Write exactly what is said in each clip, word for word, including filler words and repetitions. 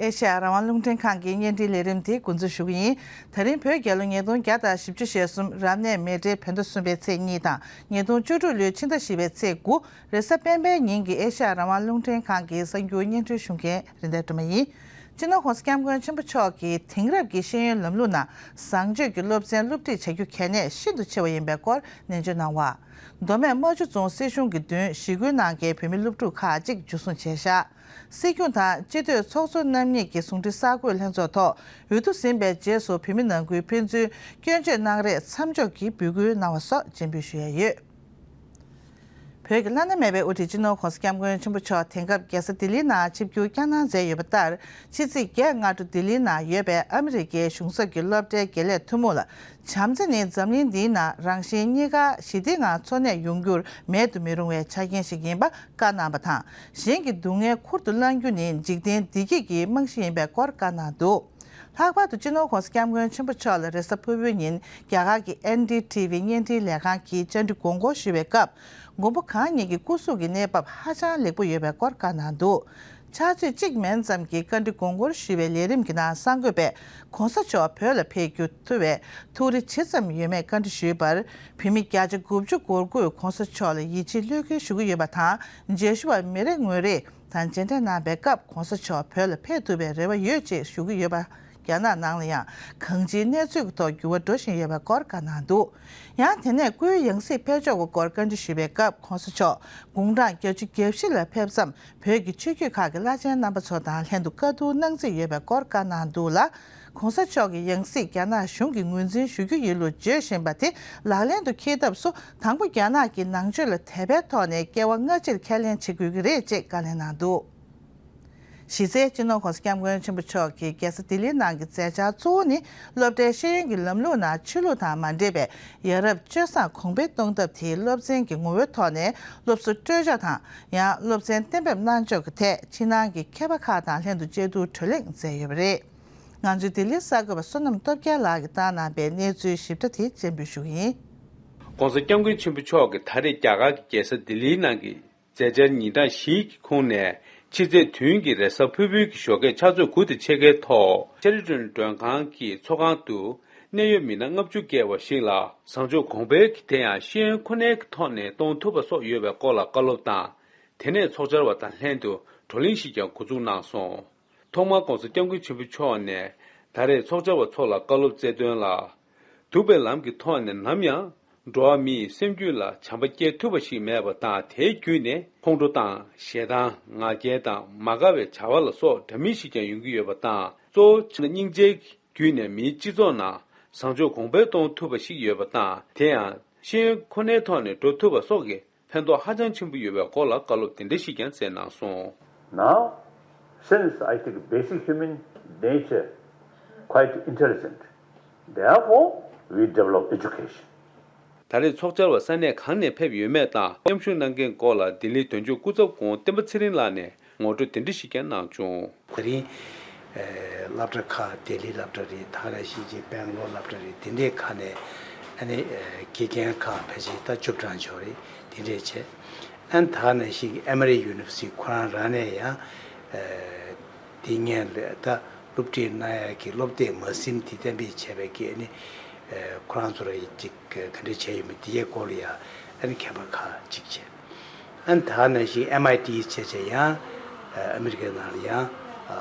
ཨེ་ཤ་ཡ་རང་དབང་རླུང་འཕྲིན་ཁང་གི་བརྙན་འཕྲིན་ལས་རིམ་དེ་འགོ་འཛུགས་ཞུ་གི་ཡིན། ད་རིང་བོད་རྒྱལ་ལོ་ཉིས་སྟོང་བརྒྱ་དང་བཞི་བཅུ་ཞེ་གསུམ་རབ་གནས་མེ་སྤྲེལ་བོད་ཟླ་གསུམ་པའི་ཚེས་གཉིས་དང་ཉིས་སྟོང་བཅུ་དྲུག་ལོའི་ཕྱི་ཟླ་བཞི་པའི་ཚེས་དགུ་རེས་གཟའ་སྤེན་པའི་ཉིན་གྱི་ཨེ་ཤ་ཡ་རང་དབང་རླུང་འཕྲིན་ཁང་གི་གསར་འགྱུར་སྙན་སྒྲོན་ཞུ་མཁན་རིན་ལྡན་སྒྲོལ་མ་ཡིན། སྤྱི་ནོར་༸གོང་ས་༸སྐྱབས་མགོན་ཆེན་པོ་མཆོག་གིས་དེང་རབས་ཀྱི་ཤེས་ཡོན་ལམ་ལུགས་ནང་བཟང་སྤྱོད་ཀྱི་སློབ་ཚན་སློབ་ཁྲིད་བྱ་རྒྱུ་གལ་གནད་ཤིན་ཏུ་ཆེ་བ་ཡིན་པའི་སྐོར་ནན་བརྗོད་གནང་བ། མདོ་སྨད་རྨ་ཆུ་རྫོང་སྲིད་གཞུང་གི་མདུན་ཞི་རྒོལ་གནང་མཁན་བོད་མི་སློབ་ཕྲུག་ཁག་ཅིག་འཇུ་བཟུང་བྱས་བཞག་སྲིད་སྐྱོང་དང་སྤྱི་འཐུས་ཚོགས་གཙོ་རྣམ་གཉིས་ཀྱི་ཟུང་འབྲེལ་གསར་འགོད་ལྷན་ཚོགས་ཐོག་འོས་བསྡུ་ཟིན་པའི་རྗེས་སུ་བོད་མི་ནང་ཁུལ་ཕན་ཚུན་སྐྱོན་བརྗོད་གནང་རེས་མཚམས་འཇོག་གི་འབོད་སྐུལ་གནང་བ་སོགས་སྤྱན་འབུལ་ཞུ་ཡ་ཡོད། བོད་ཀྱི་བླ་ན་མེད་པའི་དབུ་ཁྲིད་སྤྱི་ནོར་༸གོང་ས་༸སྐྱབས་མགོན་ཆེན་པོ་མཆོག་དེང་སྐབས་རྒྱལ་ས་ལྡི་ལིའི་ནང་ཆིབས་བསྒྱུར་བསྐྱངས་གནང་མཛད་ཡོད་པ་ལྟར། ཕྱི་ཚེས་བརྒྱད་སྔ་དྲོ་ལྡི་ལིའི་ནང་ཡོད་པའི་ཨ་མི་རི་ཀའི་གཞུང་ཚབ་ཀྱི་སློབ་གྲྭའི་དགེ་ལས་ཐུན་མོང་ལ་བྱམས་བརྩེ་ནི་འཛམ་གླིང་འདིའི་ནང་རང་གཞན་གཉིས་ཀ་ཞི་བདེའི་ངང་འཚོ་གནས་ཡོང་རྒྱུར་མེད་དུ་མི་རུང་བའི་ཆ་རྐྱེན་ཞིག་ཡིན་པ་བཀའ་གནང་བ་དང་། གཞན་གྱི་སྡུག་བསྔལ་ཁུར་དུ་བླང་རྒྱུ་ནི་འཇིག་རྟེན་བདེ་སྐྱིད་ཀྱི་རྨང་གཞི་ཡིན་པའི་སྐོར་བཀའ་གནང་འདུག་ལྷག་པར་དུ་སྤྱི་ནོར་༸གོང་ས་༸སྐྱབས་མགོན་ཆེན་པོ་མཆོག་ལ་རེས་གཟའ་ཕུར་བུའི་ཉིན་རྒྱ་གར་གྱི་ཨེན་ཌི་ཊི་ཝི་བརྙན་འཕྲིན་ལས་ཁང་གིས་བཅར་འདྲི་དགོངས་སྐོར་ཞུས་པའི་སྐབས། མགོན་པོ་གང་ཉིད་ཀྱི་སྐུ་གཟུགས་ཀྱི་གནས་བབ་ཧ་ཅང་ལེགས་པོ་ཡོད་པའི་སྐོར་བཀའ་གནང་འདུག་ཕྱག་ཚོད་གཅིག་མིན་ཙམ་གྱི་བཀའ་འདྲི་དགོངས་སྐོར་ཞུས་པའི་ལས་རིམ་གྱི་ནང་གསར་འགོད་པས་༸གོང་ས་མཆོག་བོད་ལ་ཕེབས་རྒྱུ་ཐུབ་པའི་ཐུགས་རེ་ཇི་ཙམ་ཡོད་མེད་བཀའ་འདྲི་ཞུས་པར། བོད་མི་བརྒྱ་ཆ་དགུ་བཅུ་གོ་དགུས་༸གོང་ས་མཆོག་ལ་ཡིད་ཆེས་བློས་འགེལ་ཞུ་གི་ཡོད་པ་དང་། མཇལ་ཞུ་བར་མི་རེ་ངོ་རེས་དང་མཇལ་འཕྲད་གནང་པའི་སྐབས་༸གོང་ས་མཆོག་བོད་ལ་ཕེབས་ཐུབ་པའི་རེ་བ་ཡོད་ཅེས་ཞུ་གི་ཡོད་པ། རྒྱ་ནག་ནང་ལ་ཡང་གང་ཅིའི་གནས་ཚུལ་གྱི་ཐོག་འགྱུར་བ་འགྲོ་བཞིན་ཡོད་པའི་སྐོར་བཀའ་གནང་འདུག་ཡང་དེ་ནས་སྐུའི་ཡང་སྲིད་ཕེབས་ཕྱོགས་ཀྱི་སྐོར་བཀའ་འདྲི་ཞུས་པའི་སྐབས་༸གོང་ས་མཆོག་དགུང་གྲངས་བརྒྱད་ཅུ་གྱ་བཞི་ལ་ཕེབས་མཚམས་བོད་ཀྱི་ཆོས་བརྒྱུད་ཁག་གི་བླ་ཆེན་རྣམ་པ་ཚོ་དང་ལྷན་དུ་བཀའ་བསྡུར་གནང་རྩིས་ཡོད་པའི་སྐོར་བཀའ་གནང་འདུག་ལ། ༸གོང་ས་མཆོག་གི་ཡང་སྲིད་རྒྱ་ནག་གཞུང་གིས་ངོས་འཛིན་ཞུ་རྒྱུ་ཡིན་ལུགས་བརྗོད་བཞིན་པ་དེ་ལག་ལེན་དུ་འཁེལ་ཐབས་སུ་དང་པོ་རྒྱ་ནག་གི་ནང་ཆོས་ལ་དད་པའི་ཐོག་ནས་སྐྱེ་བ་སྔ་ཕྱིར་ཁས་ལེན་བྱེད་དགོས་ཀྱི་རེད་ཅེས་བཀའ་ལན་གནང་འདུག་གཞི་རྩའི་སྤྱི་ནོར་༸གོང་ས་༸སྐྱབས་མགོན་ཆེན་པོ་མཆོག་གིས་རྒྱལ་ས་ལྡི་ལིའི་ནང་གི་མཛད་འཆར་གཙོ་བོ་ནི་སློབ་གྲྭའི་ཤེས་ཡོན་གྱི་ལམ་ལུགས་ནང་ཆོས་ལུགས་དང་མ་འདྲེས་པའི་ཡ་རབས་སྤྱོད་བཟང་གོང་འཕེལ་གཏོང་ཐབས་དེའི་སློབ་ཚན་གྱི་ངོ་བོའི་ཐོག་ནས་སློབ་གསོ་སྤྲོད་འཇོག་དང་ཡང་སློབ་ཚན་གཏན་འབེབས་གནང་ཕྱོགས་ཀྱི་ཐད་ཕྱི་ནང་གི་མཁས་པ་ཁག་དང་ལྷན་དུ་བཅར་བསྡུར་གྲོས་གླེང་མཛད་ཡོད་པ་རེད། ང་ཚོའི་ལྡི་ལིའི་གསར་འགོད་པ་བསོད་ནམས་སྟོབས་རྒྱལ་ལགས་ཀྱིས་བཏང་གནང་པའི་གནས་ཚུལ་ཞིབ་ཕྲ་དེ་སྤྱན་འབུལ་ཞུ་གི་ཡིན། ༸གོང་ས་༸སྐྱབས་མགོན་ཆེན་པོ་མཆོག་གིས་ད་རེས་རྒྱ་གར་གྱི་རྒྱལ་ས་ལྡི་ལིའི་ནང་གི་མཛད་འཆར་ཉིན་གྲངས་བཞིའི་ཁོངས་ནས་ཕྱི་ཚེས་བདུན་གྱི་རེས་གཟའ་ཕུར་བུའི་གི་ཞོགས་ཀས་ཕྱག་ཚོད་དགུ་དང་ཕྱེད་ཀའི་ཐོག་ཤ་རི་ཊོན་མགྲོན་ཁང་གི་ཚོགས་ཁང་དུ་གནད་ཡོད་མི་སྣ་ལྔ་བཅུ་བརྒལ་བ་ཞིག་ལ་བཟང་སྤྱོད་གོང་འཕེལ་གྱི་དེ་ཡང་ཤེས་ཡོན་ཁོ་ནའི་ཐོག་ནས་གཏོང་ཐུབ་པ་སོགས་ཡོད་པའི་སྐོར་ལ་བཀའ་སློབ་དང་། དེ་ནས་ཚོགས་བཅར་བ་དང་ལྷན་དུ་བགྲོ་གླེང་ཞིག་ཀྱང་འགོ་འཛུགས་གནང་སོང་། ཐོག་མར་༸གོང་ས་༸སྐྱབས་མགོན་ཆེན་པོ་མཆོག་ནས་ད་རེས་ཚོགས་བཅར་བ་ཚོ་ལ་བཀའ་སློབ་སྩལ་དོན་ལ། སྡུག་པའི་ལམ་གྱི་ཐོག་ནས་ནམ་ཡང་འགྲོ་བ་མིའི་སེམས་རྒྱུད་ལ་བྱམས་པ་སྐྱེ་ཐུབ་པ་ཞིག་མེད་པ་དང་། དེའི་བརྒྱུད་ནས་ཁོང་ཁྲོ་དང་ཞེ་སྡང་ང་རྒྱལ་དང་མ་དགའ་བའི་བྱ་བ་ལ་སོགས་འདྲ་མིན་ཞིག་ཀྱང་ཡོང་གི་ཡོད་པ་དང་། གཙོ་བོ་ཆེ་ན་སྙིང་རྗེ་གི་བརྒྱུད་ནས་མིའི་སྤྱི་ཚོགས་ནང་བཟང་སྤྱོད་གོང་འཕེལ་གཏོང་ཐུབ་པ་ཞིག་ཡོད་པ་དང་། དེ་ཡང་ཤེས་ཡོན་ཁོ་ནའི་ཐོག་ནས་འགྲོ་ཐུབ་པ་སོགས་ཀྱི་ཕན་ཐོགས་ཧ་ཅང་ཆེན་པོ་ཡོད་པའི་སྐོར་ལ་བཀའ་སློབ་དེ་འདྲ་ཞིག་ཀྱང་སྩལ་གནང་སོང་། Now, since I think basic human nature quite intelligent, therefore we develop education. ད་རེས་ཚོགས་བཅར་བ་ས་གནས་གང་ནས་ཕེབས་ཡོད་མེད་དང་མཉམ་ཞུགས་གནང་མཁན་སྐོར་ལ་ལྡི་ལིའི་དོན་གཅོད་སྐུ་ཚབ་གོང་བསྟན་པ་ཚེ་རིང་ལགས་ནས་ངོ་སྤྲོད་དེ་འདྲ་ཞིག་ཀྱང་གནང་བྱུང་། དེ་རིང་ཨེ་སློབ་གྲྭ་ཁག་ལྡི་ལི་སློབ་གྲྭ་རེད། ད་ག་ནང་བཞིན་གྱི་སྦེང་ལོར་སློབ་གྲྭ་རེད། དེ་འདྲའི་ཁག་ནས་ཨ་ནི་ཨེ་དགེ་རྒན་ཁག་ཕལ་ཆེར་ད་བཅུ་གྲངས་ཡོད་རེད། དེ་འདྲས་བྱས། ཨ་ནི་ད་ག་ནང་བཞིན་གྱི་ཨེ་མ་རི་ཡུ་ནི་ཝར་སི་ཊི་ཁོ་རང་རང་ནས་ཡང་ཨེ་དེ་སྔོན་ལ་ད་སློབ་ཁྲིད་གནང་ཡག་གི་སློབ་དེབ་མ་ཟིན་དེ་གཏན་འབེབས་བྱས་པའི་གི་ཨ་ནི་ཨེ་ཁོ་རང་ཚོ་ར་ཡི་གཅིག་ག་འདྲས་བྱས་ཡོད་མེད་དེའི་སྐོར་ལ་ཡང་ཨ་ནི་མཁས་པ་ཁག་ཅིག་བྱས། ཨ་ནི་ད་ག་ནང་བཞིན་ཨེམ་ཨའི་ཊི་བྱས་བྱས་ཡང་ཨ་ཨ་མི་རི་ཀའི་ནང་ལ་ཡང་ཨ་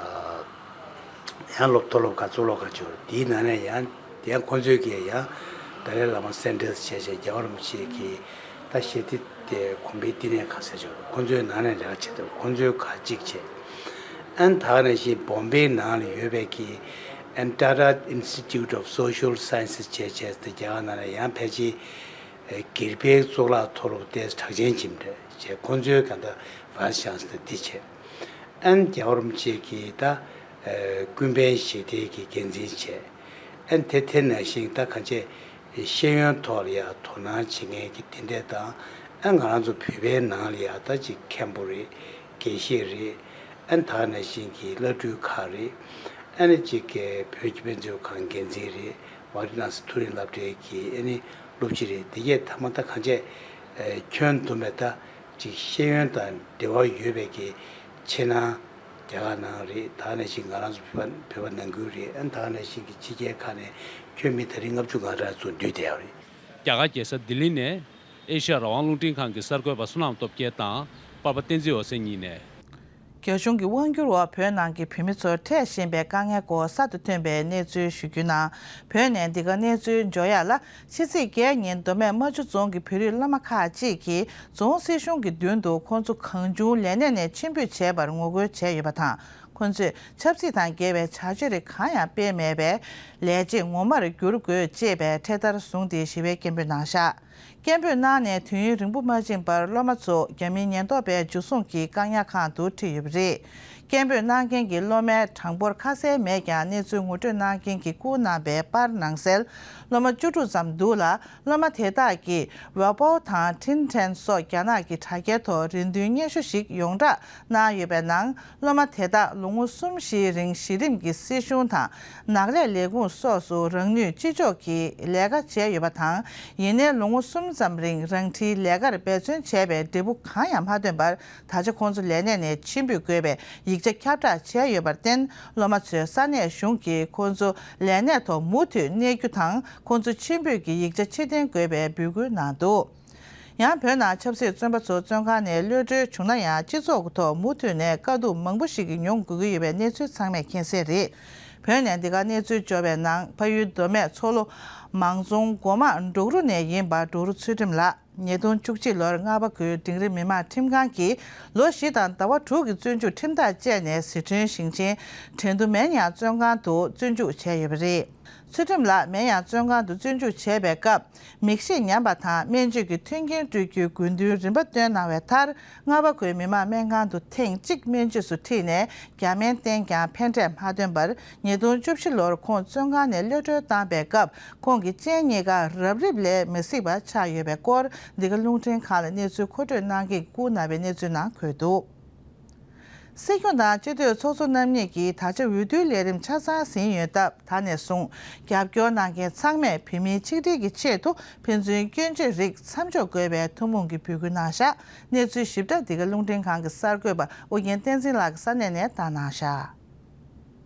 ཡང་སློབ་མཐོ་སློབ་ཁག་གཙུག་ལག་ཁག་ཅིག་ཡོད་རེད། དེའི་ནང་ནས་ཡང་དེ་ཡང་ཁོང་ཚོས་ཀྱིས་ཡང་ཏཱ་ལའི་བླ་མ་སེན་ཊར་བྱས་བྱས་རྒྱལ་བ་རིན་པོ་ཆེ་གི་ད་ཞལ་འདེབས་དེ་གོང་འཕེལ་བསྟི་གནས་ཁང་ཟེར་ཅིག་ཡོད་རེད། ཁོང་ཚོའི་ནང་ནས་ལས་ཀ་བྱེད་དུས་ཁོང་ཚོའི་ཁག་ཅིག་བྱས། ཨ་ནི་ད་ག་ནང་བཞིན་བོམ་པེའི་ནང་ལ་ཡོད་པའི་གི་ཨ་ནི་Tata Institute of Social Sciences་བྱས་བྱས་དེ་རྒྱ་གར་ནང་ལ་ཡང་ཕལ་ཆེར་ཨེ་སྒེར་པའི་གཙུག་ལག་མཐོ་སློབ་ཏོག་ཙམ་གྲགས་ཅན་ཅིག་འདྲ་བྱས། ཁོང་ཚོའི་ག་ད་ཝའི་སི་ཅན་སི་ལར་འདི་བྱས། ཨ་ནི་རྒྱལ་བ་རིན་པོ་ཆེ་གིས་ད་ཨེ་ཀུན་ཕན་ཞི་བདེའི་གི་འགན་འཛིན་བྱས། ཨ་ནི་དེ་དེ་ནང་བཞིན་ད་གང་ཅི་ཤེས་ཡོན་ཐོག་ལ་ཡང་དོ་སྣང་བྱེད་མཁན་གྱི་དེ་འདྲས་དང་། ཨ་ང་རང་ཚོ་བོད་པའི་ནང་ལ་ཡང་ད་ཅིག་མཁན་པོ་རེད། དགེ་བཤེས་རེད། ཨ་ནི་ད་ག་ནང་བཞིན་གྱི་བླ་སྤྲུལ་ཁག་རེད། ཨ་ནི་ཅིག་གི་བོད་ཀྱི་དཔེ་མཛོད་ཁང་འགན་འཛིན་རེད། ཝ་ར་ཎ་སི་མཐོ་རིམ་སློབ་གྲྭའི་གི་ཨ་ནི་སློབ་སྤྱི་རེད། དེ་གས་ཐ་མ་ད་གང་ཅི་ཨེ་ཁྱོན་བསྡོམས་པས་ད་ཅིག་ཤེས་ཡོན་དང་འབྲེལ་བ་ཡོད་པའི་གི་ཕྱི་ནང་ རྒྱ་གར་ནང་རེད། ད་ག་ནང་བཞིན་ང་རང་ཚོ་བོད་པ་བོད་པ་ནང་ཁུལ་རེད། ཨ་ནི་ད་ག་ནང་བཞིན་གྱི་ཕྱི་རྒྱལ་ཁག་ནས་ཁྱོན་མི་ད་རིང་ལྔ་བཅུ་ང་གྲངས་ཚོ་འདུས་བསྡད་ཡོད་རེད། རྒྱ་གར་རྒྱལ་ས་ལྡི་ལི་ནས་ཨེ་ཤ་ཡ་རང་དབང་རླུང་འཕྲིན་ཁང་གི་གསར་འགོད་པ་བསོད་ནམས་སྟོབས་རྒྱལ་དང་པར་པ་བསྟན་འཛིན་འོད་ཟེར་གཉིས་ནས། རྒྱ་གཞུང་གི་དབང་བསྒྱུར་འོག་བོད་ནང་གི་བོད་མི་ཚོར་འཕྲད་བཞིན་པའི་དཀའ་ངལ་སྐོར་གསར་དུ་ཐོན་པའི་གནས་ཚུལ་ཞུ་རྒྱུ་ན། བོད་ནས་འདི་ག་གནས་ཚུལ་འབྱོར་ཡག་ལ། ཕྱི་ཚེས་བརྒྱད་ཉིན་མདོ་སྨད་རྨ་ཆུ་རྫོང་གི་བོད་རིགས་སློབ་མ་ཁག་ཅིག་གིས་རྫོང་སྲིད་གཞུང་གི་མདུན་དུ་ཁོང་ཚོ་གང་བྱུང་ལས་གནས་ནས་ཕྱིར་འབུད་བྱས་པར་ངོ་རྒོལ་བྱས་ཡོད་པ་དང་། ཁོང་ཚོས་ཆབ་སྲིད་དང་འགལ་བའི་བྱ་སྤྱོད་རིགས་གང་ཡང་སྤེལ་མེད་པས། ལས་བྱེད་ངོ་མར་འགྱུར་དགོས་ཅེས་པའི་འཕྲེད་དར་བཟུང་སྟེ་ཞི་བའི་སྐད་འབོད་གནང་བཞག་སྐད་འབོད་གནང་ནས་དུས་ཡུན་རིང་པོ་མ་ཕྱིན་པར་སློབ་མ་ཚོ་རྒྱ་མིའི་ཉེན་རྟོག་པའི་འཇུ་བཟུང་གིས་བཀག་ཉར་ཁང་དུ་ཁྲིད་ཡོད་པ་རེད། སྐད་འབོད་གནང་མཁན་གྱི་སློབ་མའི་གྲངས་འབོར་ཁ་གསལ་མེད་ཀྱང་། གནས་ཚུལ་ངོ་སྤྲོད་གནང་མཁན་གྱིས་བསྐུར་གནང་པའི་པར་ནང་གསལ། སློབ་མ་བཅུ་དྲུག་ཙམ་འདུག་ལ། སློབ་མ་དེ་དག་གིས་ཝེ་པོ་དང་ཁྲིན་ཁྲེན་སོགས་རྒྱ་ནག་གི་དྲ་རྒྱའི་ཐོག་རེ་འདུན་སྙན་ཞུ་ཞིག་ཡོངས་བསྒྲགས་གནང་ཡོད་པའི་ནང་། སློབ་མ་དེ་དག་ལོ་ངོ་གསུམ་བཞིའི་རིང་གཞི་རིམ་གྱི་སྲིད་གཞུང་དང་ནག་ལས་ལས་ཁུངས་སོགས་སུ་རང་ནུས་ཅི་ལྕོགས་ཀྱིས་ལས་ཀ་བྱས་ཡོད་པ་དང་། ཡིན་ནའི་ལོ་ངོ་གསུམ་ཙམ་རིང་རང་འཁྲིའི་ལས་ཀར་འབད་བརྩོན་བྱས་པའི་འབྲས་བུ་གང་ཡང་མ་ཐོན་པར། ད་ཆ་ཁོང་ཚོ་ལས་གནས་ནས་ཕྱིར་འབུད་དགོས་པའི་ཡིག་ཆ་ཁྱབ་བསྒྲགས་བྱས་ཡོད་པར་བརྟེན། སློབ་མ་ཚོས་ས་གནས་གཞུང་གིས་ཁོང་ཚོ་ལས་གནས་ཐོག་མུ་མཐུད་གནས་རྒྱུ་དང་། ཁོང་ཚོ་ཕྱིར་འབུད་ཀྱི་ཡིག་ཆ་ཕྱིར་འཐེན་དགོས་པའི་འབོད་སྐུལ་གནང་འདུག་ཡང་བོད་ནང་ཆབ་སྲིད་བཙོན་པ་ཚོ་བཙོན་ཁང་ནས་གློད་གྲོལ་བྱུང་ན་ཡང་། སྤྱི་ཚོགས་ཀྱི་ཐོག་མུ་མཐུད་ནས་དཀའ་སྡུག་མང་པོ་ཞིག་མྱོང་དགོས་ཀྱི་ཡོད་པའི་གནས་ཚུལ་ཚང་མས་མཁྱེན་གསལ་རེད། བོད་ནས་འདི་ག་གནས་ཚུལ་འབྱོར་བའི་ནང་། ཕ་ཡུལ་མདོ་སྨད་མཚོ་ལྷོ་མང་རྫོང་སྒོ་མང་འབྲོག་རུ་ནས་ཡིན་པ་འབྲོག་རུ་ཚུལ་ཁྲིམས་ལགས། ཉིས་སྟོང་བཅུ་གཅིག་ལོར་རྔ་པ་ཁུལ་འབྲིང་རིམ་མི་དམངས་ཁྲིམས་ཁང་གིས་ལོ་བཞི་དང་ཟླ་བ་དྲུག་གི་བཙོན་འཇུག་ཁྲིམས་ཐག་བཅད་ནས། ཟི་ཁྲོན་ཞིང་ཆེན་ཁྲེང་ཏུའུ་མེན་ཡང་བཙོན་ཁང་དུ་བཙོན་འཇུག་བྱས་ཡོད་པ་རེད། ཚུལ་ཁྲིམས་ལགས་མེན་ཡང་བཙོན་ཁང་དུ་བཙོན་འཇུག་བྱས་པའི་སྐབས། མིག་ཤེལ་ཉམས་པ་དང་སྨན་བཅོས་ཀྱི་མཐུན་རྐྱེན་སྤྲོད་རྒྱུའི་དགོས་འདུན་རིམ་པ་བཏོན་གནང་བའི་མཐར། རྔ་པ་ཁུལ་མི་དམངས་སྨན་ཁང་དུ་ཐེངས་གཅིག་སྨན་བཅོས་སུ་ཁྲིད་ནས་རྒྱ་སྨན་བསྟེན་ཀྱང་ཕན་འབྲས་མ་ཐོན་པར། ཉིས་སྟོང་བཅུ་བཞི་ལོར་ཁོང་བཙོན་ཁང་ནས་གློད་གྲོལ་བཏང་པའི་སྐབས། ཁོང་གི་སྤྱན་གཉིས་ཀ་རབ་རིབ་ལས་མི་གཟིགས་པ་ཆགས་ཡོད་པའི་སྐོར། འདི་ག་རླུང་འཕྲིན་ཁང་ལ་གནས་ཚུལ་མཁོ་སྤྲོད་གནང་མཁན་གྱིས་བསྐུར་གནང་བའི་གནས་ཚུལ་ནང་འཁོད་འདུག་སྲིད་སྐྱོང་དང་སྤྱི་འཐུས་ཚོགས་གཙོ་རྣམ་གཉིས་ཀྱིས་ད་ཆ་འོས་བསྡུའི་ལས་རིམ་ཆ་ཚང་ཟིན་ཡོད་སྟབས། ད་ནས་བཟུང་རྒྱབ་སྐྱོར་གནང་མཁན་ཚང་མས་བོད་མིའི་ཆིག་སྒྲིལ་གྱི་ཆེད་དུ་ཕན་ཚུན་སྐྱོན་བརྗོད་རིགས་མཚམས་འཇོག་དགོས་པའི་ཐུགས་སྨོན་གྱི་འབོད་སྐུལ་གནང་བཞག་གནས་ཚུལ་ཞིབ་ཕྲ་འདི་ག་རླུང་འཕྲིན་ཁང་གི་གསར་འགོད་པ་ཨོ་རྒྱན་བསྟན་འཛིན་ལགས་ཀྱིས་ས་གནས་ནས་བཏང་གནང་བཞག་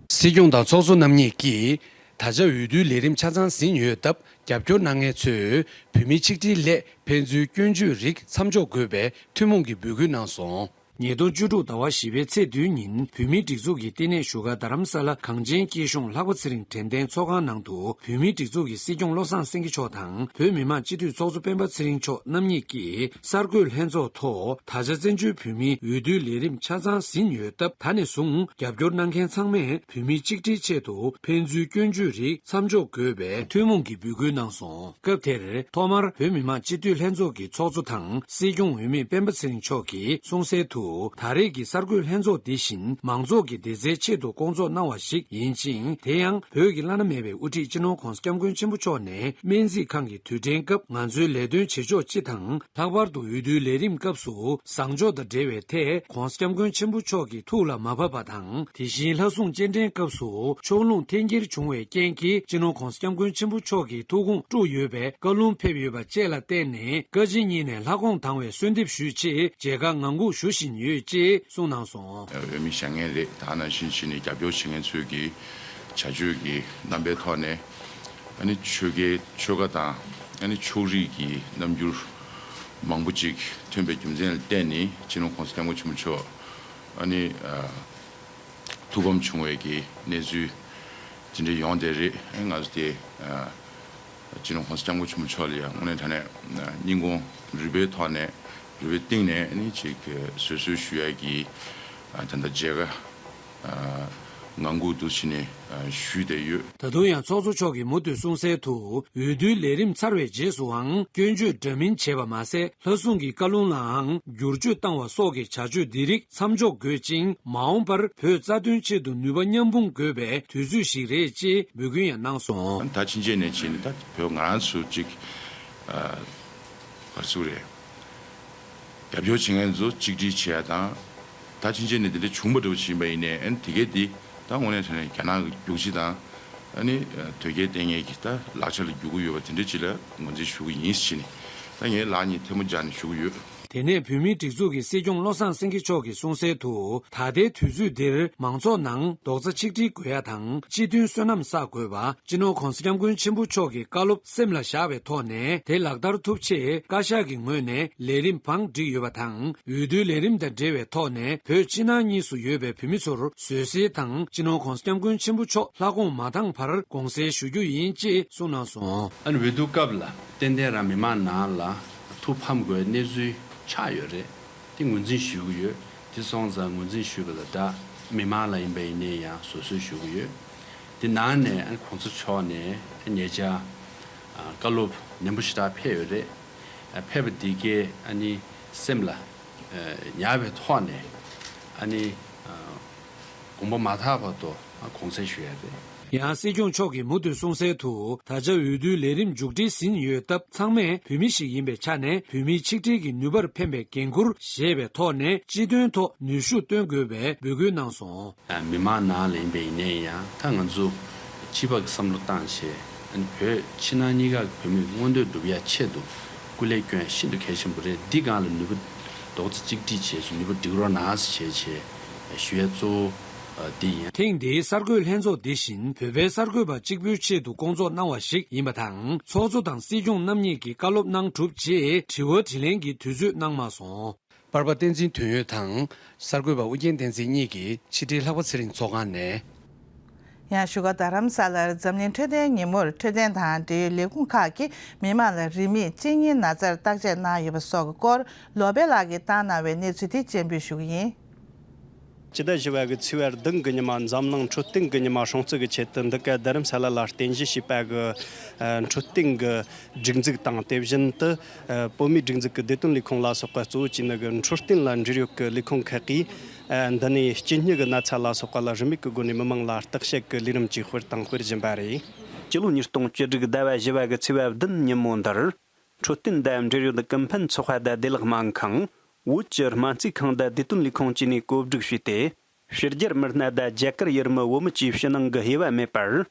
སྲིད་སྐྱོང་དང་ཚོགས་གཙོ་རྣམ་གཉིས་ཀྱིས། ད་ཆ་འོས་བསྡུའི་ལས་རིམ་ཆ་ཚང་ཟིན་ཡོད་སྟབས། རྒྱབ་སྐྱོར་གནང་མཁན་ཚོས་བོད་མིའི་ཆིག་སྒྲིལ་སླད་ཕན་ཚུན་སྐྱོན་བརྗོད་རིགས་མཚམས་འཇོག་དགོས་པའི་ཐུགས་སྨོན་གྱི་འབོད་སྐུལ་གནང་སོང་། ཉིས་སྟོང་བཅུ་དྲུག་ཟླ་བ་བཞི་པའི་ཚེས་བདུན་ཉིན་བོད་མིའི་སྒྲིག་འཛུགས་ཀྱི་བསྟི་གནས་བཞུགས་སྒར་རྡ་རམ་ས་ལ་གངས་ཅན་སྐྱིད་གཤོངས་ལྷག་པ་ཚེ་རིང་དྲན་རྟེན་ཚོགས་ཁང་ནང་དུ་བོད་མིའི་སྒྲིག་འཛུགས་ཀྱི་སྲིད་སྐྱོང་བློ་བཟང་སེང་གེ་མཆོག་དང་བོད་མི་མང་སྤྱི་འཐུས་ཚོགས་གཙོ་སྤེན་པ་ཚེ་རིང་མཆོག་རྣམ་གཉིས་ཀྱིས་གསར་འགོད་ལྷན་ཚོགས་ཐོག་ད་ཆ་བཙན་བྱོལ་བོད་མིའི་འོས་བསྡུའི་ལས་རིམ་ཆ་ཚང་ཟིན་ཡོད་སྟབས། ད་ནས་བཟུང་རྒྱབ་སྐྱོར་གནང་མཁན་ཚང་མས་བོད་མིའི་ཆིག་སྒྲིལ་ཆེད་དུ་ཕན་ཚུན་སྐྱོན་བརྗོད་རིགས་མཚམས་འཇོག་དགོས་པའི་ཐུགས་སྨོན་གྱི་འབོད་སྐུལ་གནང་སོང་། སྐབས་དེར་ཐོག་མར་བོད་མི་མང་སྤྱི་འཐུས་ལྷན་ཚོགས་ཀྱི་ཚོགས་གཙོ་དང་སྲིད་སྐྱོང་འོས་མི་སྤེན་པ་ཚེ་རིང་མཆོག་གིས་གསུངས་གསལ་དུ། ད་རེས་ཀྱི་གསར་འགོད་ལྷན་ཚོགས་འདི་བཞིན་མང་ཚོགས་ཀྱི་བདེ་རྩའི་ཆེད་དུ་བསྐོང་ཚོགས་གནང་བ་ཞིག་ཡིན་ཅིང་། དེ་ཡང་བོད་ཀྱི་བླ་ན་མེད་པའི་དབུ་ཁྲིད་སྤྱི་ནོར་༸གོང་ས་༸སྐྱབས་མགོན་ཆེན་པོ་མཆོག་ནས་སྨན་རྩིས་ཁང་གི་དུས་དྲན་སྐབས་ང་ཚོའི་ལས་དོན་བྱེད་ཕྱོགས་སྤྱི་དང་། ལྷག་པར་དུ་འོས་བསྡུའི་ལས་རིམ་སྐབས་སུ་བཟང་ཕྱོགས་དང་འབྲེལ་བའི་ཐད་༸གོང་ས་༸སྐྱབས་མགོན་ཆེན་པོ་མཆོག་གི་ཐུགས་ལ་མ་བབས་པ་དང་། དེ་བཞིན་ལྷ་སྲུང་སྤྱན་འདྲེན་སྐབས་སུ་ཕྱོགས་ལྷུང་འཐེན་འཁྱེར་བྱུང་བའི་རྐྱེན་གྱིས་སྤྱི་ནོར་༸གོང་ས་༸སྐྱབས་མགོན་ཆེན་པོ་མཆོག་གི་ཐུགས་དགོངས་དཀྲུགས་ཡོད་པའི་བཀའ་ལུང་ཕེབས་ཡོད་པ་བཅས་ལ་བརྟེན་ནས། བཀའ་སྤྱི་གཉིས་ནས་ལྷ་དགོངས་དང་བའི་གསོལ་འདེབས་ཞུས་རྗེས་མཇལ་ཁ་ངང་སྒུག་ཞུ་བཞིན་ཡོད་ཅེས་གསུངས་གནང་སོང་། འོས་མི་བཞེངས་མཁན་རེད། ད་ནང་བཞིན་བྱས་ནས་རྒྱབ་སྐྱོར་བྱེད་མཁན་ཚོས་ཀྱི་བྱ་སྤྱོད་ཀྱི་རྣམ་པའི་ཐོག་ནས། ཨ་ནི་ཆོལ་ཁའི་ཆོལ་ཁ་དང་ཨ་ནི་ཕྱོགས་རིས་ཀྱི་རྣམ་འགྱུར་མང་པོ་ཅིག་ཐོན་པའི་རྒྱུ་མཚན་ལ་བརྟེན་ནས་སྤྱི་ནོར་༸གོང་ས་༸སྐྱབས་མགོན་ཆེན་པོ་མཆོག་ཨ་ནི་ཨ་ཐུགས་ཕམ་བྱུང་བའི་གི་གནས་ཚུལ་དེ་འདྲ་ཡོང་བསྡད་རེད། ཨ་ནི་ང་ཚོ་དེ་ཨ་སྤྱི་ནོར་༸གོང་ས་༸སྐྱབས་མགོན་ཆེན་པོ་མཆོག་ལ་ཡང་དངོས་གནས་དྲང་གནས་སྙིང་ཁོང་རུས་པའི་ཐོག་ནས་རུས་པའི་གཏིང་ནས་ཨ་ནི་ཅིག་བཟོད་གསོལ་ཞུ་ཡ་གི་ཨ་ད་ལྟ་མཇལ་ཁ། ཨ་ངང་སྒུག་ཏུ་ཕྱིན་ནས་ཨ་ཞུས་བསྡད་ཡོད། ད་དུང་ཡང་ཚོགས་གཙོ་མཆོག་གིས་མུ་མཐུད་གསུངས་གསལ་དུ། འོས་བསྡུའི་ལས་རིམ་ཚར་བའི་རྗེས་སུའང་སྐྱོན་བརྗོད་འདྲ་མིན་བྱས་པ་མ་ཟད། ལྷ་སྲུང་གི་བཀའ་ལུང་ལའང་བསྒྱུར་བཅོས་བཏང་བ་སོགས་ཀྱི་བྱ་སྤྱོད་འདི་རིགས་མཚམས་འཇོག་དགོས་ཅིང་། མ་འོངས་པར་བོད་རྩ་དོན་ཆེད་དུ་ནུས་པ་མཉམ་སྤུངས་དགོས་པའི་དུས་ཚོད་ཞིག་རེད་ཅེས་འབོད་སྐུལ་ཡང་གནང་སོང་། ད་ཕྱིན་ཆད་ནས་བྱས་ནས་ད་བོད་ང་རང་ཚོ་གཅིག་ཨ་ག་རེ་ཟེར་དགོས་རེད། རྒྱབ་སྐྱོར་བྱེད་མཁན་ཚོ་གཅིག་སྒྲིལ་བྱེད་ཡ་དང་། ད་ཕྱིན་ཆད་ནས་དེ་འདྲ་བྱུང་བ་འདྲ་བོ་ཞིག་ཡིན་པ་ཡིན་ནའི། ཨ་ནི་དེ་གའི་འདི་ད་དངོས་གནས་དྲང་གནས་རྒྱ་ནག་གི་རྒྱུག་ཁྱི་དང་། ཨ་ནི་དོལ་རྒྱལ་བསྟེན་མཁན་གྱི་ད་ལག་ཆ་ལ་རྒྱུག་གི་ཡོད་པ་དེ་འདྲ་ཅིག་ལ་ངོས་འཛིན་ཞུ་གི་ཡིན་ཟེར་ནས། ད་ངས་ལག་གཉིས་ཐལ་མོ་སྦྱར་ནས་ཞུ་གི་ཡོད། དེ་ནས་བོད་མིའི་སྒྲིག་འཛུགས་ཀྱི་སྲིད་སྐྱོང་བློ་བཟང་སེང་གེ་མཆོག་གིས་གསུངས་གསལ་དུ། ད་ལྟའི་དུས་ཚོད་འདིར་མང་ཚོགས་ནང་རྡོག་རྩ་ཆིག་སྒྲིལ་དགོས་ཡ་དང་སྤྱི་མཐུན་བསོད་ནམས་བསགས་དགོས་པ། སྤྱི་ནོར་༧གོང་ས་༧སྐྱབས་མགོན་ཆེན་པོ་མཆོག་གི་བཀའ་སློབ་སེམས་ལ་བཞག་པའི་ཐོག་ནས་དེ་ལག་བསྟར་ཐུབ་ཆེད་བཀའ་ཤག་གི་ངོས་ནས་ལས་རིམ་བང་བསྒྲིགས་ཡོད་པ་དང་། འོས་བསྡུའི་ལས་རིམ་དང་འབྲེལ་བའི་ཐོག་ནས་བོད་ཕྱི་ནང་གཉིས་སུ་ཡོད་པའི་བོད་མི་ཚོར་བཟོད་གསོལ་དང་སྤྱི་ནོར་༧གོང་ས་༧སྐྱབས་མགོན་ཆེན་པོ་མཆོག་ལྷ་དགོངས་མ་འདང་བར་དགོངས་སེལ་ཞུ་རྒྱུ་ཡིན་ཅེས་གསུངས་གནང་སོང་། ཨ་ནི་འོས་བསྡུ་སྐབས་ལ་ཏན་ཏན་རང་མི་མང་ནང་ལ་ཐུགས་ཕམ་དགོས་གནས་ཚུལ་ཆགས་ཡོད་རེད། དེ་ངོས་འཛིན་ཞུ་གི་ཡོད། དེ་སོང་ཙང་ངོས་འཛིན་ཞུས་པ་ལ་ད་མི་མང་ལ་ཡིན་པ་ཡིན་ནའི་ཡང་བཟོད་གསོལ་ཞུ་གི་ཡོད། དེ་ནང་ནས་ཨ་ནི་གོང་ས་མཆོག་ནས་ཉེ་ཆར་ཨ་བཀའ་སློབ་ནན་པོ་ཞེ་དྲག་ཕེབས་ཡོད་རེད། ཨ་ཕེབས་པ་དེ་གས་ཨ་ནི་སེམས་ལ་ཨ་ཉར་བའི་ཐོག་ནས་ཨ་ནི་ཨ་དགོངས་པ་མ་དག་བར་དུ་ཨ་དགོངས་སེལ་ཞུ་ཡ་རེད། ཡང་སྲིད་སྐྱོང་མཆོག་གིས་མུ་མཐུད་གསུངས་གསལ་དུ། ད་ཆ་འོས་བསྡུའི་ལས་རིམ་མཇུག་སྒྲིལ་ཟིན་ཡོད་སྟབས། ཚང་མས་བོད་མི་ཞིག་ཡིན་པའི་ཆ་ནས་བོད་མིའི་ཆིག་སྒྲིལ་གྱི་ནུས་པར་ཕན་པའི་འགན་འཁུར་བཞེས་པའི་ཐོག་ནས་སྤྱི་དོན་ཐོག་ནུས་ཤུགས་བཏོན་དགོས་པའི་འབོད་སྐུལ་གནང་སོང་། མི་མང་ནང་ལ་ཡིན་པ་ཡིན་ནའི་ཡང་ད་ང་ཚོ་སྤྱི་པ་གི་བསམ་བློ་བཏང་བྱས། ཨ་ནི་བོད་ཕྱི་ནང་གཉིས་ཀ་གི་བོད་མིའི་མངོན་འདོད་སྒྲུབ་ཡ་ཆེད་དུ་སྐུ་ལས་སྐྱོན་ཤིན་ཏུ་གལ་ཆེན་པོ་རེད། འདི་སྒང་ལ་ནུས་པ་རྡོག་རྩ་གཅིག་སྒྲིལ་བྱས་སུ་ནུས་པ་སྒྲིག་རོགས་གནང་ཟེར་བྱས་བྱས་ཞུ་ཡ་གཙོ་བོ་འདི་ཡིན། ཐེངས་འདིའི་གསར་འགོད་ལྷན་ཚོགས་འདི་བཞིན་བོད་པའི་གསར་འགོད་པ་གཅིག་པུའི་ཆེད་དུ་སྐོང་ཚོགས་གནང་བ་ཞིག་ཡིན་པ་དང་། ཚོགས་གཙོ་དང་སྲིད་སྐྱོང་རྣམ་གཉིས་ཀྱིས་བཀའ་སློབ་གནང་གྲུབ་རྗེས་དྲི་བ་དྲིས་ལན་གྱི་དུས་ཚོད་གནང་མ་སོང་། པར་པ་བསྟན་འཛིན་དོན་ཡོད་དང་གསར་འགོད་པ་ཨུ་རྒྱན་བསྟན་འཛིན་གཉིས་ཀྱིས་ཕྱི་དྲིལ་ལྷག་པ་ཚེ་རིང་ཚོགས་ཁང་ནས། ཡང་བཞུགས་སྒར་རྡ་རམ་ས་ལར་འཛམ་གླིང་འཕྲོད་བསྟེན་ཉིན་མོར་འཕྲོད་བསྟེན་དང་འབྲེལ་ཡོད་ལས་ཁུངས་ཁག་གིས་མི་མང་ལ་རིན་མེད་གཅིན་སྙིའི་ན་ཚར་བརྟག་དཔྱད་གནང་ཡོད་པ་སོགས་ཀྱི་སྐོར། ལོ་པཎ་ལགས་ཀྱིས་བཏང་གནང་བའི་གནས་ཚུལ་དེ་སྤྱན་འབུལ་ཞུ་གི་ཡིན། སྤྱི་ཟླ་བཞི་པ་གི་ཚེས་པ་བདུན་གི་ཉི་མ་འཛམ་གླིང་འཕྲོད་བསྟེན་གི་ཉི་མ་སྲུང་བརྩི་གི་ཆེད་དུ་འདི་ག་རྡ་རམ་ས་ལ་ལ་རྟེན་གཞི་བྱས་པ་གི་འཕྲོད་བསྟེན་གི་སྒྲིག་འཛུགས་དང་། དེ་བཞིན་དུ་བོད་མིའི་སྒྲིག་འཛུགས་ཀྱི་བདེ་དོན་ལས་ཁུངས་ལ་སོགས་པ་གཙོ་བོ་བྱས་ནས་གི་འཕྲོད་བསྟེན་ལ་འབྲེལ་ཡོད་ཀྱི་ལས་ཁུངས་ཁག་གིས་འདི་ནས་གཅིན་སྙི་གི་ན་ཚ་ལ་སོགས་པ་ལ་རིན་མེད་ཀྱི་སྒོ་ནས་མི་མང་ལ་བརྟག་དཔྱད་ཀྱི་ལས་རིམ་ཅིག་སྤེལ་དང་སྤེལ་བཞིན་པ་རེད། སྤྱི་ལོ་ཉིས་སྟོང་བཅུ་དྲུག་ཟླ་བ་བཞི་པ་གི་ཚེས་པ་བདུན་ཉིན་མོ་འདིར། འཕྲོད་བསྟེན་དང་འབྲེལ་ཡོད་ཀུན་ཕན་ཚོགས་པ་དང་བདེ་བླག་སྨན་ཁང་། བོད་ཀྱི་སྨན་རྩིས་ཁང་དང་བདེ་དོན་ལས་ཁུངས་བཅས་ནས་གོ་སྒྲིག་བྱས་ཏེ། ཕྱི་རྒྱལ་མི་སྣ་དང་རྒྱ་གར་ཡུལ་མི་བོད་མི་བཅས་ཕྱི་ནང་གི་དབྱེ་བ་མེད་པར།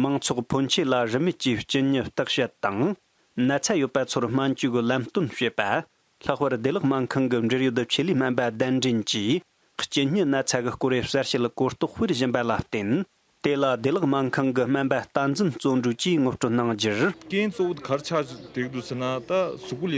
མང་ཚོགས་ཕོན་ཆེ་ལ་རིན་མེད་ཀྱི་གཅིན་སྙི་བརྟག་དཔྱད་དང་། ན་ཚ་ཡོད་པ་ཚོར་སྨན་བཅོས་ཀྱི་ལམ་སྟོན་བྱེད་པ། ལྷག་པར་བདེ་བླག་སྨན་ཁང་གི་འབྲེལ་ཡོད་ཆེད་ལས་སྨན་པ་གདན་འདྲེན་གྱིས། གཅིན་སྙི་ན་ཚ་གི་སྐོར་གསལ་བཤད་གོ་རྟོགས་སྤེལ་བཞིན་པ་ལ་བརྟེན། དེ་ལ་བདེ་བླག་སྨན་ཁང་གི་སྨན་པ་བསྟན་འཛིན་བརྩོན་འགྲུས་ཀྱིས་ངོ་སྤྲོད་གནང་རྒྱུར། རྐྱེན་གཙོ་བོ་ག་རེ་ཆགས་བསྡད་འདུག་ཟེར་ན། ད་གཟུགས་པོ་ལ་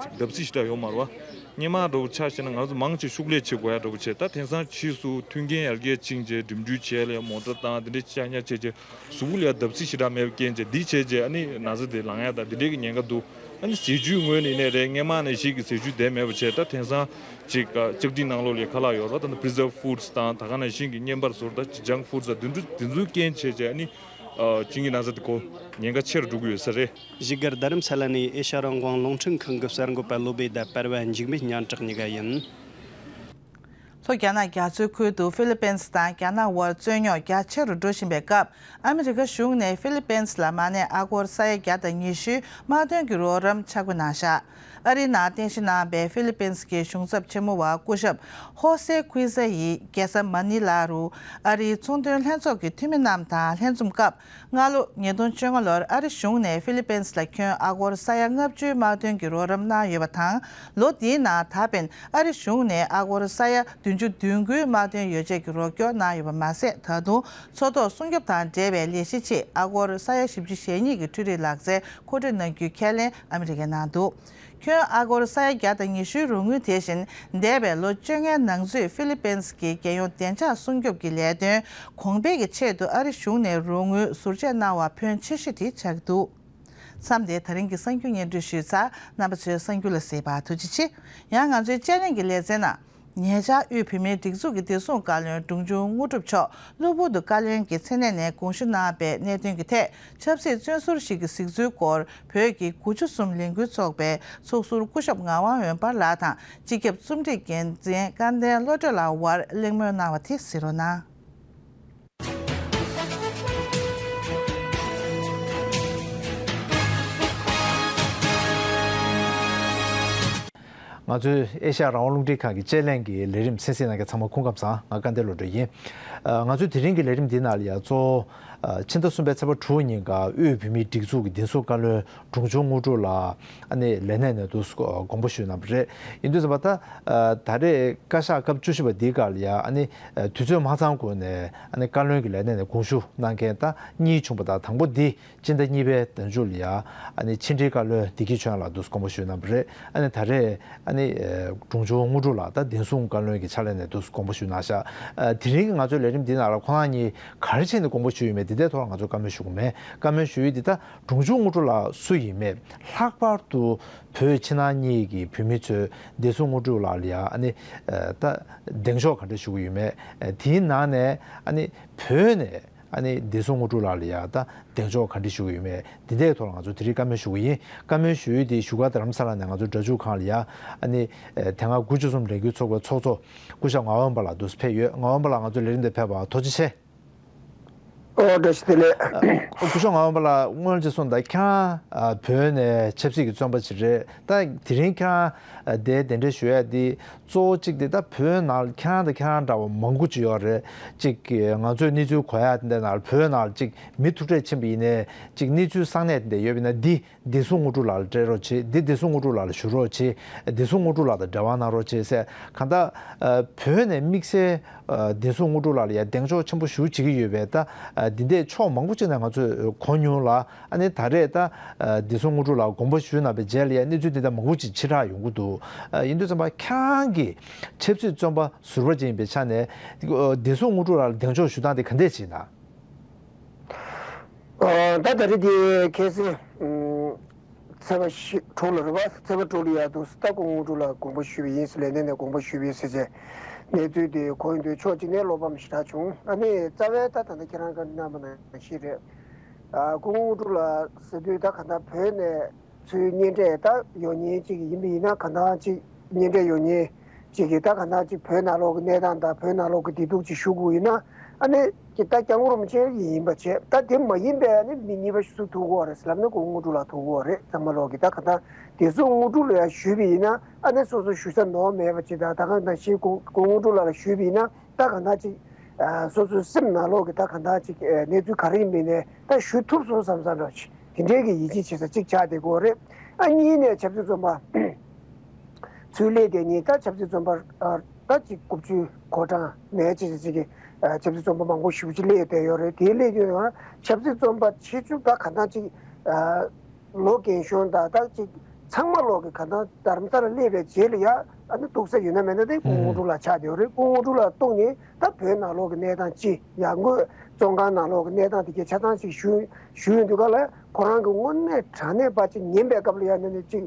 བརྡབ་གསིག་ཞེ་དྲག་ཡོད་མ་རེད་བ། སྔོན་མ་འདྲ་བོ་ཆ་བཞག་ན་ང་ཚོ་མང་ཆེ་ཤུགས་ལས་བྱེད་དགོས་ཡ་འདྲ་བོ་བྱས། ད་དེང་སང་ཕྱིས་སུ་མཐུན་རྐྱེན་ཡར་རྒྱས་ཕྱིན་རྗེས་འགྲིམ་འགྲུལ་བྱས་ལ་མོ་ཊ་བཏང་། དེ་འདྲའི་ཆ་ཉག་བྱས་རྗེས་གཟུགས་པོ་ལ་བརྡབ་གསིག་ཞེ་དྲག་མེད་པའི་རྐྱེན་བྱས། འདི་བྱས་རྗེས་ཨ་ནི་ན་ཚ་དེ་ལངས་ཡ་དང་དེ་འདྲའི་གི་ཉེན་ཁ་འདུག་ཨ་ནི་ཟས་བཅུད་ངོས་ནས་ཡིན་ནའི་རེད། སྔོན་མ་ནས་གཞིས་ཀྱི་ཟས་བཅུད་དེ་མེད་པ་བྱས། ད་དེང་སང་ཅིག་ཨ་ལྕགས་ཁྲི་ནང་ལོགས་ལ་ཁ་ལག་ཡོད་རེད་བ། ད་ནི་preserved foods་དང་ད་ག་ནང་བཞིན་གྱི་བསྙལ་པར་བཟོ་ད་ཅིག་junk foods་དང་དེ་ཚོ་དེ་ཚོའི་རྐྱེན་བྱས་བྱས་ཨ་ནི་ཨ་གཅིན་སྙི་ན་ཚ་དེ་ཁོ་ཉེན་ཁ་ཆེ་རུ་འགྲོ་གི་ཡོད་ས་རེད། བཞུགས་སྒར་རྡ་རམ་ས་ལ་ནས་ཨེ་ཤ་རང་དབང་རླུང་འཕྲིན་ཁང་གི་གསར་འགོད་པ་བློ་བྷེ་དང་པར་པ་འཇིགས་མེད་སྙན་གྲགས་གཉིས་ཀ་ཡིན། ལྷོ་རྒྱ་ནག་རྒྱ་མཚོའི་ཁུལ་དུ་ཧྥི་ལི་པིན་དང་རྒྱ་ནག་དབར་རྩོད་རྙོག་རྒྱ་ཆེ་རུ་འགྲོ་བཞིན་པའི་སྐབས། ཨ་མི་རི་ཀ་གཞུང་ནས་ཧྥི་ལི་པིན་ལ་མ་ནས་ཨ་སྒོར་ས་ཡ་བརྒྱ་དང་ཉི་ཤུའི་དམག་དོན་གྱི་རོགས་རམ་ཆ་བགོས་གནང་བཞག་ཨ་རིའི་ནང་རྟེན་གཞི་གནང་པའི་ཧྥི་ལི་པིན་གྱི་གཞུང་ཚབ་ཆེན་མོ་བ་སྐུ་ཞབས་ཧོ་སེ་ཁུའི་ས་ཡིས་རྒྱལ་ས་མ་ནི་ལ་རུ་ཨ་རིའི་ཚོང་དོན་ལྷན་ཚོགས་ཀྱི་འཐུས་མི་རྣམས་དང་ལྷན་འཛོམས་སྐབས། སྔ་ལོ་ཉིས་སྟོང་བཅོ་ལྔ་ལོར་ཨ་རི་གཞུང་ནས་ཧྥི་ལི་པིན་ལ་ཁྱོན་ཨ་སྒོར་ས་ཡ་ལྔ་བཅུའི་དམག་དོན་གྱི་རོགས་རམ་གནང་ཡོད་པ་དང་། ལོ་འདིའི་ནང་ད་ཕན་ཨ་རི་གཞུང་ནས་ཨ་སྒོར་ས་ཡ་བདུན་ཅུ་དོན་དགུའི་དམག་དོན་ཡོ་བྱད་ཀྱི་རོགས་སྐྱོར་གནང་ཡོད་པ་མ་ཟད། ད་དུང་མཚོ་ཐོག་སྲུང་སྐྱོབ་དང་འབྲེལ་བའི་ལས་གཞི་ཆེད་ཨ་སྒོར་ས་ཡ་བཞི་བཅུ་ཞེ་གཉིས་ཀྱི་འཕྲུལ་རིག་ལག་རྩལ་མཁོ་སྤྲོད་གནང་རྒྱུའི་ཁས་ལེན་ཨ་མི་རི་ཀས་གནང་འདུག་ཁྱོན་ཨ་སྒོར་ས་ཡ་བརྒྱ་དང་ཉི་ཤུའི་རོགས་དངུལ་དེ་བཞིན་འདས་པའི་ལོ་བཅོ་ལྔའི་ནང་ཚུད་ཧྥི་ལི་པིན་གྱི་རྒྱལ་ཡོངས་བདེ་འཇགས་སྲུང་སྐྱོབ་ཀྱི་ལས་དོན་གོང་འཕེལ་གྱི་ཆེད་དུ་ཨ་རི་གཞུང་ནས་རོགས་དངུལ་ཟུར་བཅད་གནང་བ་ཕོན་ཆེ་ཤོས་དེ་ཆགས་འདུག་མཚམས་འདིར་ད་རིང་གི་གསར་འགྱུར་སྙན་སྒྲོན་ཞུས་ཚར། རྣམ་པ་ཚོས་གསར་འགྱུར་ལ་གཟིགས་པར་ཐུགས་རྗེ་ཆེ། ཡང་ང་ཚོའི་དཔྱད་གླེང་གི་ལེ་ཚན་ནང་། ཉེ་ཆར་དབུས་བོད་མིའི་སྒྲིག་འཛུགས་ཀྱི་བདེ་སྲུང་བཀའ་བློན་འབྲོང་ཆུང་དངོས་གྲུབ་མཆོག་གློ་བུར་དུ་བཀའ་བློན་གྱི་མཚན་གནས་ནས་དགོངས་ཞུ་གནང་བའི་གནད་དོན་གྱི་ཐད། ཆབ་སྲིད་བཙོན་ཟུར་ཞིག་གི་གཟིགས་ཚུལ་སྐོར་བོད་ཀྱི་དགུ་བཅུ་གསུམ་ལས་འགུལ་ཚོགས་པའི་ཚོགས་ཟུར་སྐུ་ཞབས་ངག་དབང་འོད་འབར་ལགས་དང་། སྤྱི་ཁྱབ་རྩོམ་སྒྲིག་འགན་འཛིན་སྐལ་ལྡན་བློ་གྲོས་ལགས་དབར་གླེང་མོལ་གནང་བ་དེ་གཟིགས་རོགས་གནང་། ང་ཚོའི་ཨེ་ཤ་ཡ་རང་དབང་རླུང་འཕྲིན་ཁང་གི་དཔྱད་གླེང་གི་ལས་རིམ་གསན་གཟིགས་གནང་མཁན་ཚང་མ་སྐུ་ཁམས་བཟང་། ང་སྐལ་ལྡན་བློ་གྲོས་ཡིན། ཨ། ང་ཚོའི་དེ་རིང་གི་ལས་རིམ་འདི་ནང་ལ་ཡང་གཙོ་བོ་ ཕྱི་ཟླ་གསུམ་པའི་ཚེས་པ་དྲུག་ཉིན་ཀ་དབུས་བོད་མིའི་སྒྲིག་འཛུགས་ཀྱི་བདེ་སྲུང་བཀའ་བློན་དྲུང་ཆུང་དངོས་གྲུབ་ལགས་ཨ་ནི་ལས་གནས་ནས་འདུག་དགོངས་པ་ཞུས་གནང་བ་རེད། ཡིན་དུས་ཙམ་པ་ད་ད་རེས་བཀའ་ཤག་སྐབས་བཅུ་བཞི་པ་འདིའི་སྐབས་ལ་ཡ་ཨ་ནི་དུས་ཚོད་མ་ཚང་གོང་ནས་ཨ་ནི་བཀའ་བློན་གྱི་ལས་གནས་ནས་དགོངས་ཞུ་གནང་མཁན་ད་གཉིས་བྱུང་བ་དང་དང་པོ་འདི་སྤྱི་ཟླ་གཉིས་པའི་ཟླ་མཇུག་ལ་ཡ་ཨ་ནི་ཕྱི་འབྲེལ་བཀའ་བློན་བདེ་སྐྱིད་ཆོས་དབྱངས་ལགས་འདུག་དགོངས་པ་ཞུས་གནང་བ་རེད། ཨ་ནི་ད་རེས་ཨ་ནི་དྲུང་ཆུང་དངོས་གྲུབ་ལགས་ད་བདེ་སྲུང་བཀའ་བློན་གྱི་ཕྱག་ལས་ནས་འདུག་དགོངས་པ་ཞུས་གནང་ཤག་དེ་རིང་གི་ང་ཚོའི་ལས་རིམ་འདི་ནང་ལ་ཁོང་རྣམ་གཉིས་ག་རེ་བྱས་ནས་དགོངས་པ་ཞུས་ཡོད་མེད་འདི་འདྲའི་ཐོག་ལ་ང་ཚོ་བཀའ་མོལ་ཞུ་གི་མེད། བཀའ་མོལ་ཞུ་ཡུལ་འདི་ད་དྲུང་ཆུང་དངོས་གྲུབ་ལགས་སུ་ཡིན་མེད་ལྷག་པར་དུ་བོད་ཕྱི་ནང་གཉིས་ཀྱི་བོད་མི་ཚོས་བདེ་སྲུང་དངོས་གྲུབ་ལགས་ལ་ཡ་ཨ་ནི་ད་གདེང་འཇོག་ག་འདྲ་ཞུ་གི་ཡོད་མེད། དེའི་ནང་ནས་ཨ་ནི་བོད་ནས་ཨ་ནི་བདེ་སྲུང་དངོས་གྲུབ་ལགས་ལ་ཡ་ད་གདེང་འཇོག་ག་འདྲ་ཞུ་གི་ཡོད་མེད་འདི་འདྲའི་ཐོག་ལ་ང་ཚོ་དེ་རིང་བཀའ་མོལ་ཞུ་གི་ཡིན། བཀའ་མོལ་ཞུ་ཡུལ་དེ་བཞུགས་སྒར་རྡ་རམ་ས་ལ་ནས་ང་ཚོ་སྒྲ་འཇུག་ཁང་ལ་ཡ་ཨ་ནི་དེ་སྔ་དགུ་བཅུ་གསུམ་ལས་འགུལ་ཚོགས་པའི་ཚོགས་གཙོ་སྐུ་ཞབས་ངག་དབང་པ་ལགས་འདུག་ཕེབས་ཡོད། ངག་དབང་པ་ལགས་ང་ཚོའི་ལས་རིམ་དེ་ཕེབས་པར་ཐུགས་རྗེ་ཆེ། ཨོ་བཀྲ་ཤིས་བདེ་ལེགས། སྐུ་ཞབས་ངག་དབང་པ་ལགས་སྔོན་ལ་ཅིག་གསུངས་དང་ཁྱེད་རང་བོད་ནས་ཆབ་སྲིད་ཀྱི་བཙོན་པ་ཅིག་རེད། ད་དེ་རིང་ཁྱེད་རང་དེ་གདན་འདྲེན་ཞུ་ཡ་དེ་གཙོ་བོ་གཅིག་དེ་ད་བོད་ནང་ཁྱེད་རང་དང་ཁྱེད་རང་འདྲ་བ་མང་པོ་ཅིག་ཡོད་རེད། གཅིག་ང་ཚོས་གནས་ཚུལ་གོ་ཡ་དེ་འདྲ་ནང་བོད་ནང་གཅིག་མི་ཐུག་འཕྲད་ཕྱིན་པ་ཡིན་ནའི་གཅིག་གནས་ཚུལ་གསང་གནས་དེ་འདྲ་ཡོད་པ་ཡིན་ན་འདི་བདེ་སྲུང་དངོས་གྲུབ་ལགས་ལ་སྤྲད་རོགས་བྱེད། འདི་བདེ་སྲུང་དངོས་གྲུབ་ལགས་ལ་ཞུ་རོགས་བྱེད། བདེ་སྲུང་དངོས་གྲུབ་ལགས་དང་འབྲེལ་བ་གནང་རོགས་བྱེད་ཟེར་གང་ལྟར་བོད་ནས་དམིགས་བསལ་བདེ་སྲུང་དངོས་གྲུབ་ལགས་ལ་ཡ་གདེང་འཇོག་ཆེན་པོ་ཞེ་པོ་བྱེད་ཀྱི་ཡོད་པས་ད་འདི་འདྲའི་ཕྱོགས་མང་པོ་ཅིག་ནས་ང་ཚོས་གོ་མྱོང་ལ། ཨ་ནི་ད་རེས་ད་བདེ་སྲུང་དངོས་གྲུབ་ལགས་དགོངས་པ་ཞུས་གནང་བའི་རྗེས་ལ་ཡ་གནས་ཚུལ་འདི་འདྲ་མང་པོ་ཅིག་ཕྱི་བསྒྲགས་ཡོང་གི་འདུག་ཡིན་དུས་ཙམ་པ་ཁྱེད་རང་གིས་ཆབ་སྲིད་བཙོན་པ་ཟུར་པ་ཅིག་ཡིན་པའི་ཆ་ནས་བདེ་སྲུང་དངོས་གྲུབ་ལགས་ལ་གདེང་འཇོག་ཞུ་སྟངས་དེ་ག་འདྲས་ཅིག་ཡིན་ན། ཨ། ད་ད་རེས་དེ་ཁ་སང་ཚེས་པ་བཞི་དྲུག་ལ་རེད་པ། ཚེས་པ་དྲུག་ལ་ཡར་འདུག་ད་སྐུ་ངོ་དངོས་གྲུབ་ལགས་དགོངས་པ་ཞུས་པ་ཡིན་ཟེར་ལས་གནས་ནས་དགོངས་པ་ཞུས་པ་ཡིན་ཟེར་བྱས་གནས་ཚུལ་དེ་གོ་ཡོང་དུས་ཕྱོགས་གཅིག་ནས་བློ་ཕམ་ཞེ་དྲག་བྱུང་། ཨ་ནི་རྩ་བའི་ད་ད་ལྟ་ཁྱེད་རང་གིས་གནང་པ་ནང་བཞིན་རེད། ཨ། སྐུ་ངོ་དངོས་གྲུབ་ལགས་ཟེར་དུས་ད་ག་ད་བོད་ནས་ཚུར་གཉེན་འཕྲད་ད་ཡོང་མཁན་གཅིག་ཡིན་པ་ཡིན་ན་ག་ད་གཅིག་གཉེན་འཕྲད་ཡོང་མཁན་གཅིག་གིས་ད་ག་ད་གཅིག་བོད་ནང་ལོགས་ཀྱི་གནས་སྟངས་དང་བོད་ནང་ལོགས་ཀྱི་བདེ་སྡུག་ཅིག་ཞུ་དགོས་ཡིན་ན། ཨ་ནི་ཀྱི་ད་སྐྱབས་མགོན་རིན་པོ་ཆེ་ཡིན་པ་བྱས། ད་དེ་མ་ཡིན་པའི་ཨ་ནི་མི་གཉིས་པ་སུ་ཐུག་གི་ཡོད་རེད་ཟེར་ལབ་ན་སྐུ་ངོ་དངོས་གྲུབ་ལགས་ཐུག་གི་ཡོད་རེད། ཚང་མ་ལོག་གི་ད་ག་ད་བདེ་སྲུང་དངོས་གྲུབ་ལ་ཡང་ཞུས་པ་ཡིན་ན་ཨ་ནི་སོ་སོ་ཞུ་ས་ནོར་མེད་པ་ཅིག་དང་། ད་ག་ནང་བཞིན་སྐུ་སྐུ་ངོ་དངོས་གྲུབ་ལགས་ལ་ཞུས་པ་ཡིན་ན་ད་ག་ད་ཅིག་ཨ། སོ་སོའི་སེམས་ནང་ལོག་གི་ད་ག་ད་ཅིག་ཨ། གནས་ཚུལ་ག་རེ་ཡིན་པ་ཡིན་ནའི་ད་ཞུ་ཐུབ་སོང་བསམ་བསམ་འདྲ་ཅིག་དེ་འདྲའི་གི་ཡིད་ཆེས་བྱེད་ས་ཅིག་ཆགས་བསྡད་ཀྱི་ཡོད་རེད། ཨ། གཉིས་ནས་ཆབ་སྲིད་བཙོན་པ་ཚུར་སླེབས་དེ་ནི་ད་ཆབ་སྲིད་བཙོན་པ་ཨ། ད་ཅིག་དགུ་བཅུ་གོ་གྲངས་ནས་ཅིག་ཅིག་གི་ཨ། ཆབ་སྲིད་བཙོན་པ་མང་པོ་ཞེ་པོ་ཅིག་སླེབས་བསྡད་ཡོད་རེད། དེ་སླེབས་དུས་ཡང་ཆབ་སྲིད་བཙོན་པ་ཆེ་ཆུང་ད་ག་ད་ཅིག་ཨ། ལོ་རྒན་གཞོན་དང་ད་ཅིག་ཚང་མ་ལོག་གི་ག་ད་རྡ་རམ་ས་ལ་སླེབས་པའི་རྗེས་ལ་ཡ་ཨ་ནི་འདུག་ས་ཡོད་ན་མེད་ན་དེ་སྐུ་ངོ་དངོས་གྲུབ་ལགས་ཆགས་བསྡད་ཡོད་རེད། སྐུ་ངོ་དངོས་གྲུབ་ལགས་གཏུགས་ནས་ད་བོད་ནང་ལོག་གི་གནས་སྟངས་ཅི་ཡང་སྒོས་བཙོན་ཁང་ནང་ལོག་གི་གནས་སྟངས་དེ་གའི་ཆ་ཚང་ཅིག་ཞུ་ཞུ་ཡོང་དུས་ག་ལ་ཁོ་རང་གི་དངོས་གནས་དྲང་གནས་པ་ཅིག་ཉན་པའི་སྐབས་ལ་ཡ་ནི་ནི་ཅིག་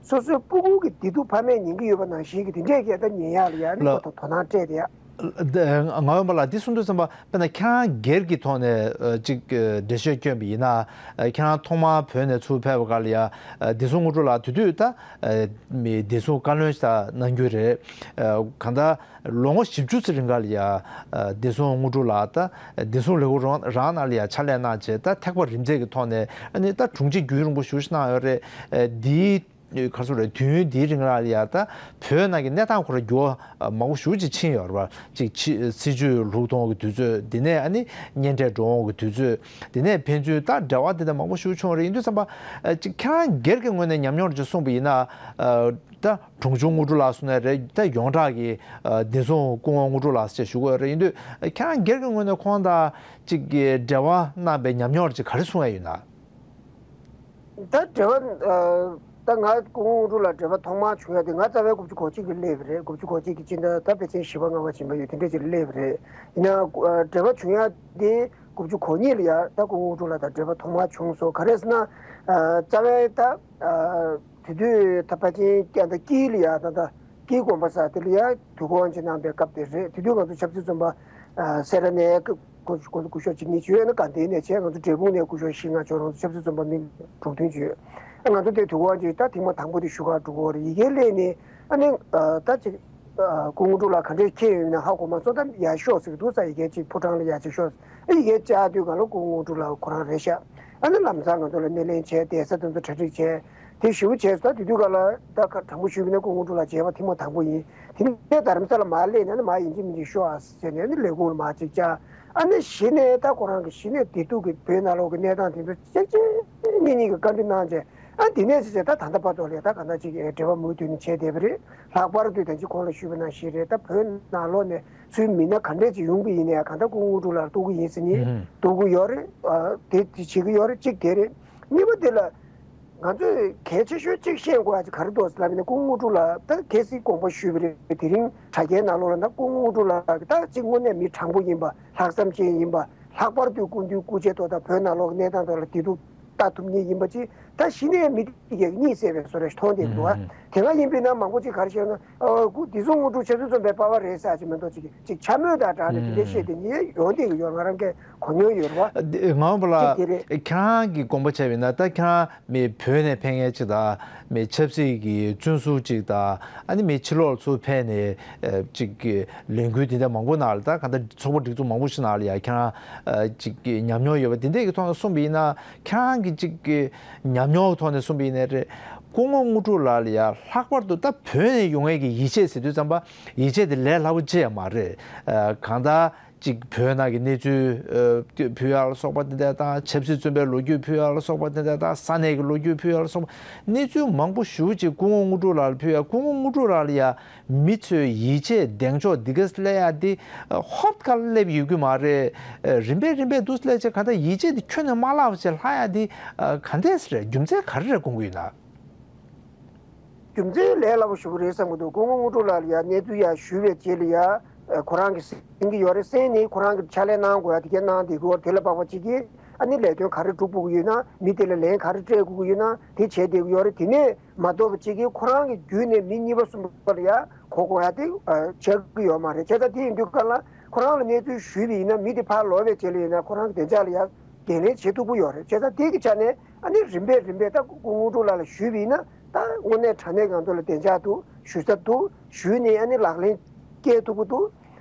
སོ་སོའི་སྤུ་གུ་གི་བདེ་སྡུག་ཕ་མས་ཉན་གྱི་ཡོད་པ་ནང་བཞིན་གྱི་དེ་འདྲས་ཀྱི་ད་ཉན་ཡག་ལ་ཡ་ནི་ལོ་ཁོ་ཐོག་དོ་སྣང་སྤྲད་དེ་ཡ། ལ་ལ་ལ། ངག་དབང་པ་ལགས་འདི་གསུང་དུས་ཙམ་པ་དཔེར་ན་ཁྱེད་རང་སྒེར་གྱི་ཐོག་ནས་ཨ། ཅིག་ཨ། འགྲེལ་བཤད་བསྐྱོན་པ་ཡིན་ན། ཨ། ཁྱེད་རང་ཐོག་མར་བོད་ནས་ཚུར་ཕེབས་པ་ག་ལ་ཡ། ཨ། བདེ་སྲུང་དངོས་གྲུབ་ལགས་དེ་དུས་ད་ཨ། མི་བདེ་སྲུང་བཀའ་བློན་ཞིག་གནང་རྒྱུ་རེད། ཨ། གང་ལྟར་ལོ་ངོ་བཞི་བཅུ་ཙམ་རིང་ག་ལ་ཡ། ཨ། བདེ་སྲུང་དངོས་གྲུབ་ལགས་ད་བདེ་སྲུང་ལས་ཁུངས་རང་རང་ནང་ལ་ཡ་ཕྱག་ལས་གནང་བྱས་ད་ཐེག་པ་རིམ་འཛེགས་ཀྱི་ཐོག་ནས་ཨ་ནི་ད་དྲུང་ཆེ་རྒྱུན་རིང་པོ་ཞེ་པོ་ཅིག་གནང་ཡོད་རེད། ཨ། འདིའི་ག་རེ་ཟེར་དགོས་རེད། དུས་ཡུན་འདིའི་རིང་ལ་ཡ་ད་བོད་ནང་གི་གནས་སྟངས་ཁོ་རང་འགྱུར་བ་མང་པོ་ཞེ་པོ་ཅིག་ཕྱིན་ཡོད་རེད་པ། ཅིག་ཕྱི་སྲིད་ཇུས་ལུགས་མཐུན་གྱི་དུས་ཚོད། དེ་ནས་ཨ་ནི་གཉེན་འཕྲད་འགྲོ་འོང་གི་དུས་ཚོད། དེ་ནས་ཕན་ཚུན་ད་འབྲེལ་བ་དེ་འདྲ་མང་པོ་ཞེ་པོ་བྱུང་བ་རེད། ཡིན་དུས་ཙམ་པ་ཨ། ཅིག་ཁྱེད་རང་སྒེར་གྱི་ངོས་ནས་ཉམས་མྱོང་ཅིག་གསུངས་པ་ཡིན་ན། ཨ། ད་དྲུང་ཆུང་དངོས་གྲུབ་ལགས་གསུངས་ནའི་རེད། ད་ཡོངས་གྲགས་ཀྱི་ཨ། བདེ་སྲུང་སྐུ་ངོ་དངོས་གྲུབ་ལགས་ཅེས་ཞུ་གི་ཡོད་རེད། ཡིན་དུས་ཁྱེད་རང་སྒེར་གྱི་ངོས་ནས་ཁོང་དང་ཅིག་གི་འབྲེལ་བ་གནང་པའི་ཉམས་མྱོང་ཅིག་ག་རེ་གསུང་ཡ་ཡོད་ན། ད་འབྲེལ་བ་ཨ། ད་ང་སྐུ་ངོ་དངོས་གྲུབ་ལགས་འབྲེལ་བ་ཐོག་མར་བྱུང་ཡ་དེ་ང་རྩ་བའི་དགུ་བཅུ་གོ་གཅིག་ལ་སླེབས་པ་རེད། དགུ་བཅུ་གོ་གཅིག་གི་སྤྱི་ཟླ་ད་ཕལ་ཆེར་བཞི་པ་ལྔ་པ་ཡིན་པ་ཡོད། དེ་འདྲ་ཅིག་ལ་སླེབས་པ་རེད། ཡིན་ནའང་ཨ། འབྲེལ་བ་བྱུང་ཡ་དེ་དགུ་བཅུ་གོ་གཉིས་ལ་ཡ་ད་སྐུ་ངོ་དངོས་གྲུབ་ལགས་དང་འབྲེལ་བ་ཐོག་མར་བྱུང་སོང་། ག་རེ་ཟེར་ན་ཨ། རྩ་བའི་ད་ཨ། དེ་དུས་ད་ཕལ་ཆེར་ཀྱང་ད་དཀྱིལ་ལ་ཡ་ད་ད་དཀྱིལ་དགོན་པ་ཟེར་དེ་ལ་ཡ་དུས་འཁོར་དབང་ཆེན་གནང་པའི་སྐབས་དེ་རེད། དེ་དུས་ང་ཚོ་ཆབ་སྲིད་བཙོན་པ་ཨ། སེ་ར་ནས་སྐུ་སྐུ་སྐུ་སྐུ་ཞབས་གཅིག་གཉིས་བྱོན་ཡོད་ན། དགའ་ལྡན་ནས་བྱས་ང་ཚོ་འབྲས་སྤུངས་ནས་སྐུ་ཞབས་བཞི་ལྔ་བྱོན། རང་ཚོ་ཆབ་སྲིད་བཙོན་པ་མི་དྲུག་བདུན་བྱོན་ཡོད། ང་ཚོ་དེ་དུས་འཁོར་དབང་ཆེན་ད་ཐེངས་མ་དང་པོ་དེ་བཞུགས་སྒར་འགྲོ་གི་ཡོད་རེད། ཡི་གེ་སླེབས་ནས་ཨ་ནི་ཨ། ད་ཅིག་ཨ། སྐུ་ངོ་དངོས་གྲུབ་ལགས་ག་འདྲས་འཁྱེར་ཡོད་ན་ཧ་གོ་མ་སོང་། ད་ཡར་ཤོག་ཟེར་གི་འདུག་ས། ཡི་གེ་ཅིག་ཕོ་བྲང་ལ་ཡར་ཅིག་ཤོག་ཟེར། ཨ། ཡི་གེ་བཅར་དུས་སྒང་ལ་སྐུ་ངོ་དངོས་གྲུབ་ལགས་ཁོ་རང་རེད་ཤག་ཨ་ནི་ལམ་སང་ང་ཚོ་ལ་སྣེ་ལེན་བྱས། གདན་ས་དེ་ཚོ་གྲ་སྒྲིག་བྱས། དེ་ཞེ་པོ་བྱས་སོང་། ད་དེ་དུས་སྒང་ལ་ད་ཁ་དྲང་པོ་ཞུས་པ་ཡིན་ན་སྐུ་ངོ་དངོས་གྲུབ་ལགས་མཇལ་བ་ཐེངས་མ་དང་པོ་ཡིན། དེ་ནས་རྡ་རམ་ས་ལ་མར་སླེབས་ནས་ཨ་ནི་མར་ཡིན་གཅིག་མིན་གཅིག་ཤོག་ཨ་ཟེར་ནས་ཨ་ནི་ལས་ཁུངས་ལ་མར་ཅིག་བཅར། ཨ། ཨ་ནི་གཞི་ནས་ད་ཁོ་རང་གི་གཞི་ནས་བདེ་སྡུག་གི་བོད་ནང་ལོགས་ཀྱི་གནས་སྟངས་དེ་ཚོ་གཅིག་རྗེས་གཉིས་མཐུད་ཀྱི་བཀའ་འདྲི་གནང་རྗེས། ཨ་དེ་ནས་བྱས་བྱས་ད་ད་ལྟ་བར་དུ་ལ་ད་གང་ལྟར་ཅིག་འབྲེལ་བ་མུ་མཐུད་ནས་བྱས་བསྡད་པ་རེད། ལྷག་པར་དུ་ད་ཅི་གོང་ལ་ཞུས་པ་ནང་བཞིན་རེད། ད་བོད་ནང་ལོགས་ནས་ཚུར་མི་སྣ་ག་འདྲས་ཅིག་ཡོང་གི་ཡིན་ནའི་གང་ལྟར་སྐུ་ངོ་དངོས་གྲུབ་ལགས་ལ་གཏུག་གི་ཡིན་ཟེར་ནས་ཨུ་ཧུམ། གཏུག་གི་ཡོད་རེད། ཨ་དེ་དེ་བྱེད་ཀྱི་ཡོད་རེད། གཅིག་དེ་རེད། གཉིས་པ་དེ་ལ། ང་ཚོས་གལ་ཆེ་ཤོས་གཅིག་ཤེས་དགོས་ཡ་གཅིག་ག་རེ་འདུག་ཟེར་ལབ་ན། སྐུ་ངོ་དངོས་གྲུབ་ལགས་ད་གལ་སྲིད་དགོངས་པ་ཞུས་པ་རེད། དེ་རིང་དྲ་རྒྱའི་ནང་ལོགས་ལ་ད་སྐུ་ངོ་དངོས་གྲུབ་ལགས་ཀྱི་ད་གཅིག་དངོས་གནས་མི་དྲང་པོ་ཡིན་པ། ལྷག་བསམ་ཅན་ཡིན་པ། ལྷག་པར་དུ་སྐུ་མདུན་སྐུ་མཆེད་ཐོག་དང་བོད་ནང་ལོགས་ཀྱི་གནས་སྟངས་ཐོག་ལ་བདེ་སྡུག་ལྟ་ཐུབ་མཁན་ཡིན་པ་ཅིག་ད་གཞི་ནས་མི་དེ་གས་གཉིད་སད་པའི་བཟོ་འདྲ་ཞིག་མཐོང་བསྡད་འདུག་ཨ། དེ་སྔ་ཡིན་པས་ན་མང་པོ་ཅིག་ག་རེ་བཤད་ན། ཨོ་སྐུ་བདེ་སྲུང་དངོས་གྲུབ་ཆབ་སྲིད་བཙོན་པའི་པ་ཕ་རེད་ཟེར་ཅིག་མི་འདུག་ཅིག་ཅིག་འཕྱ་སྨོད་དང་སྦྲགས་ནས་དེ་འདྲ་བཤད་དེ་ཉིད་ཡོང་བསྡད་ཀྱི་ཡོད། ང་རང་གིས་གོ་མྱོང་ཡོད་རེད་བ། ང་འོང་པ་ལ་གཅིག་དེ་རེད། ཁྱེད་རང་གི་དགོངས་པ་བྱས་པ་ཡིན་ན། ད་ཁྱེད་རང་མི་བོད་ནས་ཕེབས་མཁན་ཅིག་དང་། མི་ཆབ་སྲིད་ཀྱི་བཙོན་ཟུར་ཅིག་དང་། ཨ་ནི་མི་ཕྱི་ལོགས་ཚུར་ཕེབས་ནས་ཨ་ཅིག་གི་ལས་འགུལ་དེ་འདྲ་མང་པོ་ནང་ལ། ད་གང་ལྟར་ཚོགས་པ་སྒྲིག་འཛུགས་མང་པོ་ཞིག་ནང་ལ་ཡ་ཁྱེད་རང་ཨ་ཅིག་གི་ཉམས་མྱོང་ཡོད་པ་དེ་འདྲ་གི་ཐོག་ནས་གསུངས་པ་ཡིན་ན། ཁྱེད་རང་གི་ཅིག་གི་ཉམས་མྱོང་གི་ཐོག་ནས་གསུངས་པ་ཡིན་ན་རེད། སྐུ་ངོ་དངོས་གྲུབ་ལགས་ལ་ཡ་ལྷག་པར་དུ་ད་བོད་ནས་ཡོང་མཁན་གྱི་ཡིད་ཆེས་ཟེར་དུས་ཙམ་པ། ཡིད་ཆེས་དེ་ལས་སླ་པོ་ཅིག་ཡང་མ་རེད། ཨ་གང་ལྟར་ཅིག་བོད་ནང་གི་གནས་ཚུལ་ཨ་ཕུལ་ཡག་ལ་སོགས་པ་དེ་འདྲ་དང་། ཆབ་སྲིད་བཙོན་པའི་ལོ་རྒྱུས་ཕུལ་ཡག་ལ་སོགས་པ་དེ་འདྲ་དང་། ས་གནས་ཀྱི་ལོ་རྒྱུས་ཕུལ་ཡག་ལ་སོགས་པ། གནས་ཚུལ་མང་པོ་ཞེ་པོ་ཅིག་སྐུ་ངོ་དངོས་གྲུབ་ལགས་ལ་ཕུལ་ཡག་སྐུ་ངོ་དངོས་གྲུབ་ལགས་ལ་ཡ་མི་ཚོས་ཡིད་ཆེས་གདེང་འཇོག་འདི་ག་སླེབས་ཡག་འདི་ཨ་ཧོབ་ཁ་སླེབས་ཡོད་ཀྱི་མ་རེད། ཨ་རིམ་པས་རིམ་པས་འདུག་སླེབས་བྱས། གང་ལྟར་ཡིད་ཆེས་འདི་ཁྱོན་ནས་མ་བརླག་པ་བྱས་ལྷག་ཡག་འདི་ཨ་ག་འདྲས་རེད། རྒྱུ་མཚན་ག་རེ་རེད་དགོངས་ཀྱི་ཡོད་ན། རྒྱུ་མཚན་ལས་སླ་པོ་ཞེ་པོ་རེད་བསམ་གྱི་འདུག་སྐུ་ངོ་དངོས་གྲུབ་ལགས་ལ་ཡ་གནས་ཚུལ་ཡ་ཞུས་པའི་རྗེས་ལ་ཡ། ཨ་ཁོ་རང་གིས་གསན་གྱི་ཡོད་རེད། གསན་ནས་ཁོ་རང་གིས་ཕྱག་ལས་གནང་དགོས་ཡ་དེ་གས་གནང་བསྡད་ཀྱི་ཡོད་རེད། དེ་ལ་དཔག་པ་གཅིག་གིས་ཨ་ནི་ལས་དོན་ག་རེ་སྒྲུབ་དགོས་ཀྱི་ཡོད་ན། མི་དེ་ལ་ལན་ག་རེ་སྤྲད་དགོས་ཀྱི་ཡོད་ན་དེ་བྱས་བསྡད་ཀྱི་ཡོད་རེད། དེ་ནས་མ་གཏོགས་པ་གཅིག་གིས་ཁོ་རང་གི་བརྒྱུད་ནས་མི་གཉིས་པ་གསུམ་པ་ལ་ཡ་གོ་དགོས་ཡ་དེ་ཨ་ཆགས་ཀྱི་ཡོད་མ་རེད། བྱས་ཙང་དེ་ཡིན་དུས་སྒང་ལ་ཁོ་རང་ལ་གནས་ཚུལ་ཞུས་པ་ཡིན་ན། མི་དེ་ཕར་ལོག་པའི་རྗེས་ལ་ཡིན་ན་ཁོ་རང་གི་བདེ་འཇགས་ལ་ཡ་འགན་ལེན་བྱེད་ཐུབ་ཀྱི་ཡོད་རེད། བྱས་ཙང་དེ་གི་ཆ་ནས་ཨ་ནི་རིམ་པས་རིམ་པས་ད་སྐུ་ངོ་དངོས་གྲུབ་ལགས་ལ་ཞུས་པ་ཡིན་ན། ད་དངོས་གནས་དྲང་གནས་ང་ཚོ་ལ་བདེ་འཇགས་འདུག་ཞུ་ས་འདུག་ཞུས་ནས་ཨ་ནི་ལག་ལེན་སྐྱེལ་ཐུབ་ཀྱི་འདུག་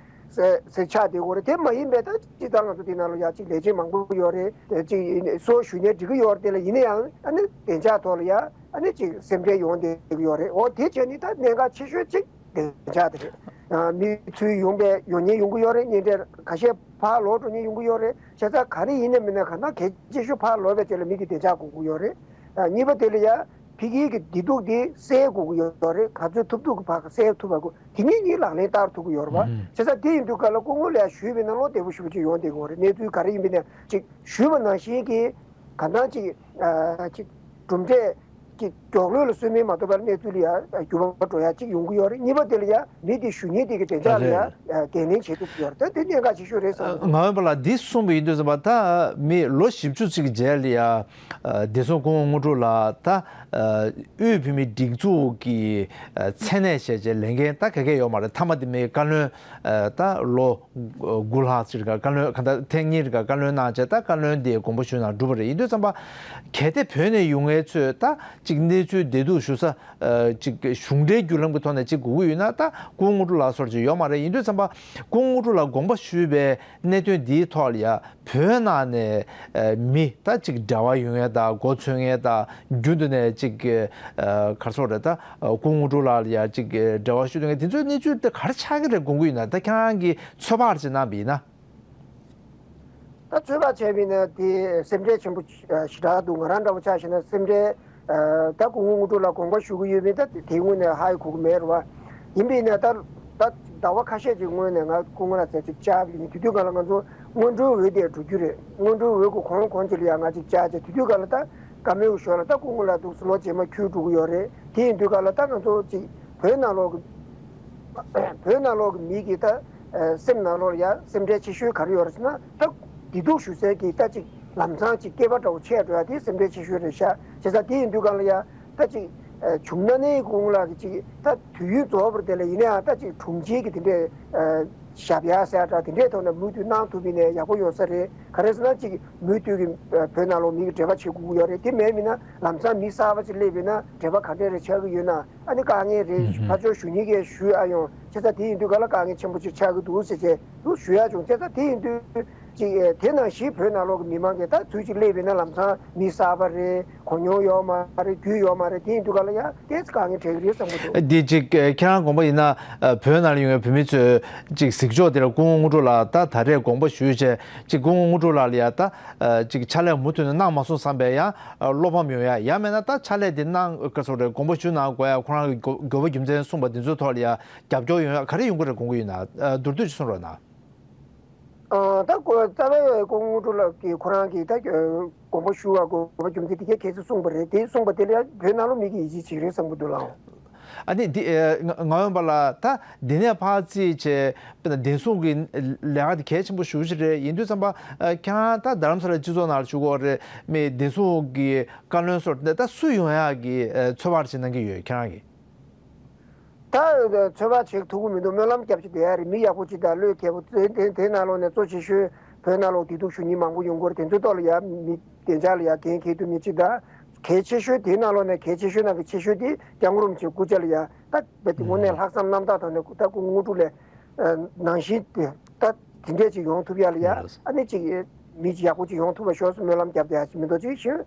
ཟེར་ཟེར་ཆགས་བསྡད་ཀྱི་ཡོད་རེད། དེ་མ་ཡིན་པའི་ད་སྤྱིར་བཏང་ང་ཚོ་འདི་ནང་ལ་ཡ་གཅིག་ལས་བྱེད་མང་པོ་ཡོད་རེད། དེ་གཅིག་སོ་ཞུ་ནས་འགྲིག་གི་ཡོད་རེད། དེ་ལ་ཡིན་ན་ཡང་ཨ་ནི་བདེ་འཇགས་ཐོག་ལ་ཡ་ཨ་ནི་གཅིག་སེམས་ཁྲལ་ཡོང་བསྡད་ཀྱི་ཡོད་རེད། འོ་དེ་བྱས་ནས་ད་གནད་འགག་ཆེ་ཤོས་གཅིག་བདེ་འཇགས་དེ་རེད། ཨ་མི་ཚུར་ཡོང་པའི་ཡོང་མཁན་ཡོང་གི་ཡོད་རེད། གཉེན་འཕྲད་ཁ་ཤས་ཕར་ལོག་འགྲོ་མཁན་ཡོང་གི་ཡོད་རེད། བྱས་ཙང་ག་རེ་ཡིན་ན་མིན་ན་གང་ལྟར་གལ་ཆེ་ཤོས་ཕར་ལོག་པའི་རྗེས་ལ་མི་དེ་བདེ་འཇགས་དགོས་ཀྱི་ཡོད་རེད། ཨ་གཉིས་པ་དེ་ལ་ཡ་ཕ་གི་གི་བདེ་སྡུག་དེ་སེལ་དགོས་ཀྱི་ཡོད་རེད། ག་ཚོད་ཐུབ་ཐུབ་ཀྱི་བར་ག་སེལ་ཐུབ་པ་དགོས། དེ་གཉིས་གཉིས་ལག་ལེན་བསྟར་ཐུབ་ཀྱི་ཡོད་རེད་པ། ཨུམ། བྱས་ཙང་དེ་ཡིན་དུས་ག་ལ་སྐུ་ངོ་ལ་ཡ་ཞུས་པ་ཡིན་ན་བློ་བདེ་པོ་ཞེ་པོ་ཅིག་ཡོང་བསྡད་ཀྱི་ཡོད་རེད། གནས་ཚུལ་ག་རེ་ཡིན་པ་ཡིན་ན་ཅིག་ཞུས་པ་ནང་བཞིན་གྱི་གང་ལྟར་ཅིག་ཨ་ཅིག་གྲུབ་འབྲས་ཀྱི་མགྱོགས་ལོས་ལ་སོན་མིན་མ་གཏོགས་པར་གནས་ཚུལ་ལ་ཡ་འགྱུར་བ་འགྲོ་ཡ་ཅིག་ཡོང་གི་ཡོད་རེད། གཉིས་པ་དེ་ལ་ཡ་མི་དེ་ཞུ་མཁན་དེ་གི་བདེ་འཇགས་ལ་ཡ་རེད། ཨ་འགན་ལེན་བྱེད་ཐུབ་ཀྱི་ཡོད་རེད། ད་དེ་གནད་འགག་ཆེ་ཤོས་རེད་བསམ་གྱི་འདུག་ང་འོན་པ་ལ་འདི་གསུངས་པ་ཡིན་དུས་ཙམ་པ། ད་མི་ལོ་བཞི་བཅུ་ཅིག་གི་རྗེས་ལ་ཡ་ཨ་བདེ་སྲུང་སྐུ་ངོ་དངོས་གྲུབ་ལགས་ད་ཨ་དབུས་བོད་མིའི་སྒྲིག་འཛུགས་ཀྱི་ཨ་མཚན་གནས་བཞེས་བྱས་ལེན་མཁན་ད་ག་གེ་ཡོད་མ་རེད། མཐའ་མ་དེ་མི་བཀའ་བློན་ཨ་ད་ལོ་དགུ་ལྷག་ཅིག་རིང་བཀའ་བློན། གང་ལྟར་ཐེངས་གཉིས་རིང་བཀའ་བློན་གནང་བྱས། ད་བཀའ་བློན་དེའི་དགོངས་པ་ཞུས་ནས་གྲུབ་པ་རེད། ཡིན་དུས་ཙམ་པ་གལ་ཏེ་བོད་ནས་ཡོང་མཁན་ཚོས་ད་ཅིག་གནས་ཚུལ་བདེ་སྡུག་ཞུ་ས་ཨ་ཅིག་གཞུང་འབྲེལ་བརྒྱུད་ལམ་གྱི་ཐོག་ནས་ཅིག་དགོས་ཀྱི་ཡོད་ན། ད་སྐུ་ངོ་དངོས་གྲུབ་ལགས་སོགས་ཅིག་ཡོད་མ་རེད། ཡིན་དུས་ཙམ་པ་སྐུ་ངོ་དངོས་གྲུབ་ལགས་དགོངས་པ་ཞུས་པའི་གནད་དོན་འདིའི་ཐོག་ལ་ཡ་བོད་ནང་ནས་ཨ་མི་ད་ཅིག་འབྲེལ་བ་ཡོད་མཁན་དང་མགོ་འཚོས་མཁན་དང་། རྒྱུན་དུ་ནས་ཅིག་ཨ་ག་རེ་ཟེར་དགོས་རེད། ད་སྐུ་ངོ་དངོས་གྲུབ་ལགས་ལ་ཡ་ཅིག་འབྲེལ་བ་ཞུ་འདོད་མཁན་དེ་ཚོའི་གནས་ཚུལ་དེ་ག་རེ་ཆགས་ཀྱི་རེད་དགོངས་ཀྱི་ཡོད་ན། ད་ཁྱེད་རང་གིས་ཚོད་དཔག་ཅིག་གནང་བ་ཡིན་ན། ད་ཚོད་དཔག་བྱས་པ་ཡིན་ན་དེ་སེམས་ཁྲལ་ཆེན་པོ་ཞེ་དྲག་འདུག་ང་རང་འདྲ་པོ་ཆ་བཞག་ན་སེམས་ཁྲལ། ཨ་ད་སྐུ་ངོ་དངོས་གྲུབ་ལགས་དགོངས་པ་ཞུ་གི་ཡོད་མེད་ད་དེ་སྔོན་ནས་ཧ་ཡང་གོ་གི་མེད་རེད་བ། ཡིན་པས་ན་ད་ད་ཟླ་བ་ཁ་ཤས་ཀྱི་སྔོན་ནས་ང་སྐུ་ངོ་ལགས་ཚོ་ཅིག་བཅར་བ་ཡིན། དེ་དུས་སྒང་ལ་ང་ཚོ་སྔོན་འགྲོའི་འོས་དེ་འགྲོ་རྒྱུ་རེད། སྔོན་འགྲོའི་འོས་གི་གོང་གོང་ཅིག་ལ་ཡང་ང་ཅིག་བཅར་བྱས། དེ་དུས་སྒང་ལ་ད་བཀའ་མོལ་གི་ཞོར་ལ་ད་སྐུ་ངོ་ལགས་འདུག་སེ་ལོ་རྗེས་མ་ཁུལ་འགྲོ་གི་ཡོད་རེད། དེ་ཡིན་དུས་སྒང་ལ་ད་ང་ཚོ་ཅིག་བོད་ནང་ལོགས་ཀྱི་བོད་ནང་ལོགས་ཀྱི་མི་གི་ད་ཨ་སེམས་ནང་ལོགས་ལ་ཡ་སེམས་ཁྲལ་ཆེ་ཤོས་ག་རེ་ཡོད་རེད་ཟེར་ན། ད་བདེ་སྡུག་ཞུ་སའི་གི་ད་ཅིག་ལམ་སང་ཅིག་སྐེད་པ་འདྲ་བོ་ཆད་འགྲོ་ཡ་དེ་སེམས་ཁྲལ་ཆེ་ཤོས་རེད་ཤག་བྱས་ཙང་དེ་ཡིན་དུས་སྒང་ལ་ཡ་ད་ཅིག་ཨ་བྱུང་ན་ནི་སྐུ་ངོ་ལགས་ཀྱི་ཅིག་ད་དུས་ཡུན་རྫོགས་པར་དེ་ལ་ཡིན་ན་ཡང་ད་ཅིག་དྲུང་ཆེ་གི་དེ་འདྲའི་ཨ་ཞབས་ཡ་ཟེར་ཡ་འདྲ་དེ་འདྲའི་ཐོག་ནས་མུ་མཐུད་གནང་ཐུབ་པ་ཡིན་ན་ཡག་པོ་ཡོང་ས་རེད། ག་རེ་ཟེར་ན་ཅིག་མུ་མཐུད་ཀྱི་ཨ་བོད་ནང་ལོགས་མི་གི་འབྲེལ་བ་བྱེད་དགོས་ཀྱི་ཡོད་རེད། དེ་མེད་མིན་ན་ལམ་སང་མི་གསར་པ་ཅིག་སླེབས་པ་ཡིན་ན་འབྲེལ་བ་ག་འདྲས་རེ་ཆགས་ཀྱི་ཡོད་ན། ཨ་ནི་དཀའ་ངལ་རེད། ཨུ་ཧུམ། ཕར་ཕྱོགས་ཞུ་མཁན་གྱིས་ཞུ་ཨ་ཡོང་། བྱས་ཙང་དེ་ཡིན་དུས་སྒང་ལ་དཀའ་ངལ་ཆེན་པོ་ཅིག་ཆགས་ཀྱི་འདུག་ཟེར་བྱས་འདུག་ཞུ་ཡ་བྱུང་། བྱས་ཙང་དེ་ཡིན་དུས་ ཅིག་དེ་ནང་བཞིན་བོད་ནང་ལོགས་ཀྱི་མི་མང་གིས་ད་ཚུལ་ཅིག་སླེབས་ཡིན་ན་ལམ་སང་མི་གསར་པ་རེད། གོ་མྱོང་ཡོད་མ་རེད། རྒྱུས་ཡོད་མ་རེད། དེ་ཡིན་དུས་ག་ལ་ཡང་ཏོག་ཙམ་དཀའ་ངལ་འཕྲད་ཀྱི་རེད་བསམ་གྱི་འདུག་འདི་ཅིག་ཁྱེད་རང་དགོངས་པ་ཡིན་ན། བོད་ནང་ལ་ཡོང་བའི་བོད་མི་ཚོས་ཅིག་གཟིགས་ཕྱོགས་དེ་ལ་སྐུ་ངོ་དངོས་གྲུབ་ལགས་ད་ད་རེས་དགོངས་པ་ཞུས་བྱས་ཅིག་སྐུ་ངོ་དངོས་གྲུབ་ལགས་ལ་ཡ་ད་ཅིག་ཕྱག་ལས་མུ་མཐུད་ནས་གནང་མ་སོང་བསམ་པའི་ཡང་བློ་ཕམ་ཡོང་ཡ། ཡང་མིན་ན་ད་ཕྱག་ལས་དེ་གནང་ག་ཚོད་རེད། དགོངས་པ་ཞུ་གནང་དགོས་ཡ། ཁོ་རང་གི་འགྱོ་འགྱོད་པ་རྒྱུ་མཚན་གསུངས་པ་འདི་ཚོའི་ཐོག་ལ་ཡ་རྒྱབ་སྐྱོར་ཡོང་ཡ་ག་རེ་ཡོང་གི་རེད་དགོངས་ཀྱི་ཡོད་ན། མདོར་བསྡུས་ཅིག་གསུང་རོགས་གནང་། ཨ། ད་ཁོ་རྩ་བའི་སྐུ་ངོ་དངོས་གྲུབ་ལགས་ཀྱིས་ཁོ་རང་གིས་ད་དགོངས་པ་ཞུ་བ་དགོས་པ་རྒྱུ་མཚན་དེ་གས་གལ་སྲིད་གསུངས་པ་རེད། དེ་གསུངས་པ་དེ་ལ་ཡང་བོད་ནང་ལོགས་མི་གིས་ཡིད་ཆེས་བྱེད་ཀྱི་རེད་བསམ་གྱི་འདུག་ལགས། ཨ་ནི་འདི་ཨེ། ང་ང་འོན་པ་ལ་ད་འདི་ནས་ཕར་རྩིས་བྱས་དཔེར་ན་བདེ་སྲུང་གི་ལས་ཀ་དེ་གལ་ཆེན་པོ་ཞེ་པོ་ཅིག་རེད། ཡིན་དུས་ཙམ་པ་ཨ། ཁྱེད་རང་ད་རྡ་རམ་ས་ལ་སྤྱི་ཚོགས་ནང་ལ་བཞུགས་ཀྱི་ཡོད་རེད། མི་བདེ་སྲུང་གི་བཀའ་བློན་སོགས་དེ་ད་སུ་ཡོང་ཡག་གི་ཨེ། ཚོད་དཔག་ཅིག་གནང་གི་ཡོད་ཁྱེད་རང་གིས། ད་ཚོད་དཔག་བྱེད་ཐུབ་ཀྱི་མི་འདུག་སྨོན་ལམ་རྒྱབ་ཀྱི་བསྡད་ཡ་རེད། མི་ཡག་པོ་ཅིག་དང་བློས་འཁེལ་པོ་དེ་དེ་དེ་ནང་ལོགས་ནས་གཙོ་ཆེ་ཤོས་བོད་ནང་ལོགས་བདེ་སྡུག་ཞུ་མཁན་མང་པོ་ཡོང་གི་རེད། དེ་ཚོའི་ཐོག་ལ་ཡ་མི་བདེ་འཇགས་ལ་ཡ་འགན་འཁྱེར་ཐུབ་མཁན་ཅིག་དང་། གལ་ཆེ་ཤོས་དེའི་ནང་ལོགས་ནས་གལ་ཆེ་ཤོས་ནང་གི་ཆེ་ཤོས་དེ་སྐྱབས་མགོན་རིན་པོ་ཆེའི་སྐུ་ཕྱྭ་ལ་ཡ་ད་རྦད་དེ་དངོས་གནས་ལྷག་བསམ་རྣམ་དག་ཐོག་ནས་ད་སྐུ་ངོ་དངོས་གྲུབ་ལགས་ནང་བཞིན་དེ་ད་དེ་འདྲས་ཅིག་ཡོང་ཐུབ་ཡ་ལ་ཡ། ཨ་ནི་ཅིག་མི་ཅིག་ཡག་པོ་ཅིག་ཡོང་ཐུབ་པ་ཤོག་ཟེར་སྨོན་ལམ་རྒྱབ་བསྡད་ཡ་ཅིག་མི་འདུག་ཅིག་ཞུ།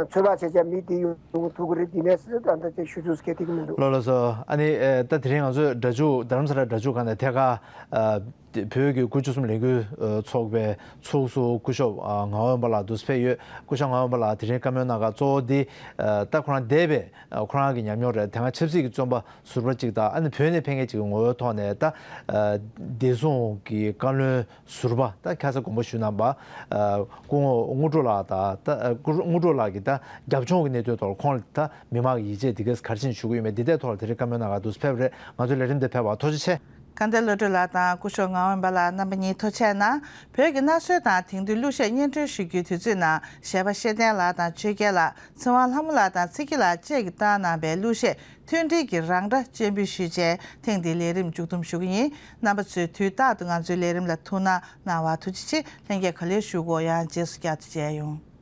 ཚོད་དཔག་བྱས་ཀྱང་མི་དེ་ཡོང་ཐུབ་ཀྱི་རེད། འདི་ནས་ཟེར་ད་ལྟ་ཅིག་ཞུ་ཚུལ་གལ་ཐེག་གི་མི་འདུག་ལགས་ལགས་སོ། ཨ་ནི་ཨེ། ད་དེ་རིང་ང་ཚོས་སྒྲ་འཇུག་རྡ་རམ་ས་ལ་སྒྲ་འཇུག་ཁང་ནས་ཐད་ཀར་ཨ། བོད་ཀྱི་སྐུ་བཅུ་གསུམ་ལས་འགུལ་ཚོགས་པའི་ཚོགས་གཙོ་སྐུ་ཞབས་ཨ། ངག་དབང་དཔལ་ལགས་འདུག་སེ་ཕེབས་ཡོད། སྐུ་ཞབས་ངག་དབང་དཔལ་ལགས་དེ་རིང་བཀའ་མོལ་གནང་སྐབས་གཙོ་བོ་འདི་ཨ། ད་ཁོ་རང་འདས་པའི་ཨ། ཁོ་རང་གི་ཉམས་མྱོང་རེད། དེ་སྔ་ཆབ་སྲིད་ཀྱི་བཙོན་པ་ཟུར་པ་གཅིག་དང་། ཨ་ནི་བོད་ནས་ཕེབས་མཁན་གཅིག་གི་ངོ་བོའི་ཐོག་ནས་ད་ཨ། བདེ་སྲུང་གི་བཀའ་བློན་ཟུར་པ་ད་ཁ་ས་དགོངས་པ་ཞུས་གནང་བ། ཨ། སྐུ་ངོ་དངོས་གྲུབ་ལགས་དང་ད་ཨ། སྐུ་དངོས་གྲུབ་ལགས་ཀྱི་ད་རྒྱབ་ལྗོངས་ཀྱི་གནད་དོན་ཐོག་ཁོང་ལ་ད་མི་མང་གི་ཡིད་ཆེས་དེ་གས་ག་རེ་བྱས་ནས་ཞུ་གི་ཡོད་མེད་འདི་ལྟའི་ཐོག་ལ་དེ་རིང་བཀའ་མོལ་གནང་ག་འདུག་སེ་ཕེབས་རེད། ང་ཚོའི་ལས་རིམ་འདིར་ཕེབས་པར་ཐུགས་རྗེ་ཆེ། སྐལ་ལྡན་བློ་གྲོས་ལགས་དང་སྐུ་ཞབས་ངག་དབང་དཔལ་ལགས་རྣམ་པ་གཉིས་ཐུགས་རྗེ་གནང་། བོད་ཀྱི་གནའ་སྲོལ་དང་དེང་དུས་གླུ་གཞས་སྙན་སྒྲོན་ཞུ་རྒྱུའི་དུས་ཚོད་ནང་གཞས་པ་ཤེས་ལྡན་ལགས་དང་ཆོས་རྒྱལ་ལགས། ཚེ་དབང་ལྷ་མོ་ལགས་དང་ཚེ་སྐྱིད་ལགས་བཅས་ཀྱིས་བཏང་གནང་པའི་གླུ་གཞས་མཐུན་སྒྲིལ་གྱི་རང་སྒྲ་སྤྱན་འབུལ་ཞུས་རྗེས་ཐེངས་འདིའི་ལས་རིམ་མཇུག་བསྡོམས་ཞུ་གི་ཡིན། རྣམ་པ་ཚོས་དུས་རྟག་ཏུ་ང་ཚོའི་ལས་རིམ་ལ་ཐུགས་སྣང་གནང་བར་ཐུགས་རྗེ་ཆེ། ལྷན་རྒྱས་ག་ལེར་བཞུགས་དགོས། ཡང་རྗེས་སུ་བསྐྱར་དུ་མཇལ་ཡོང་།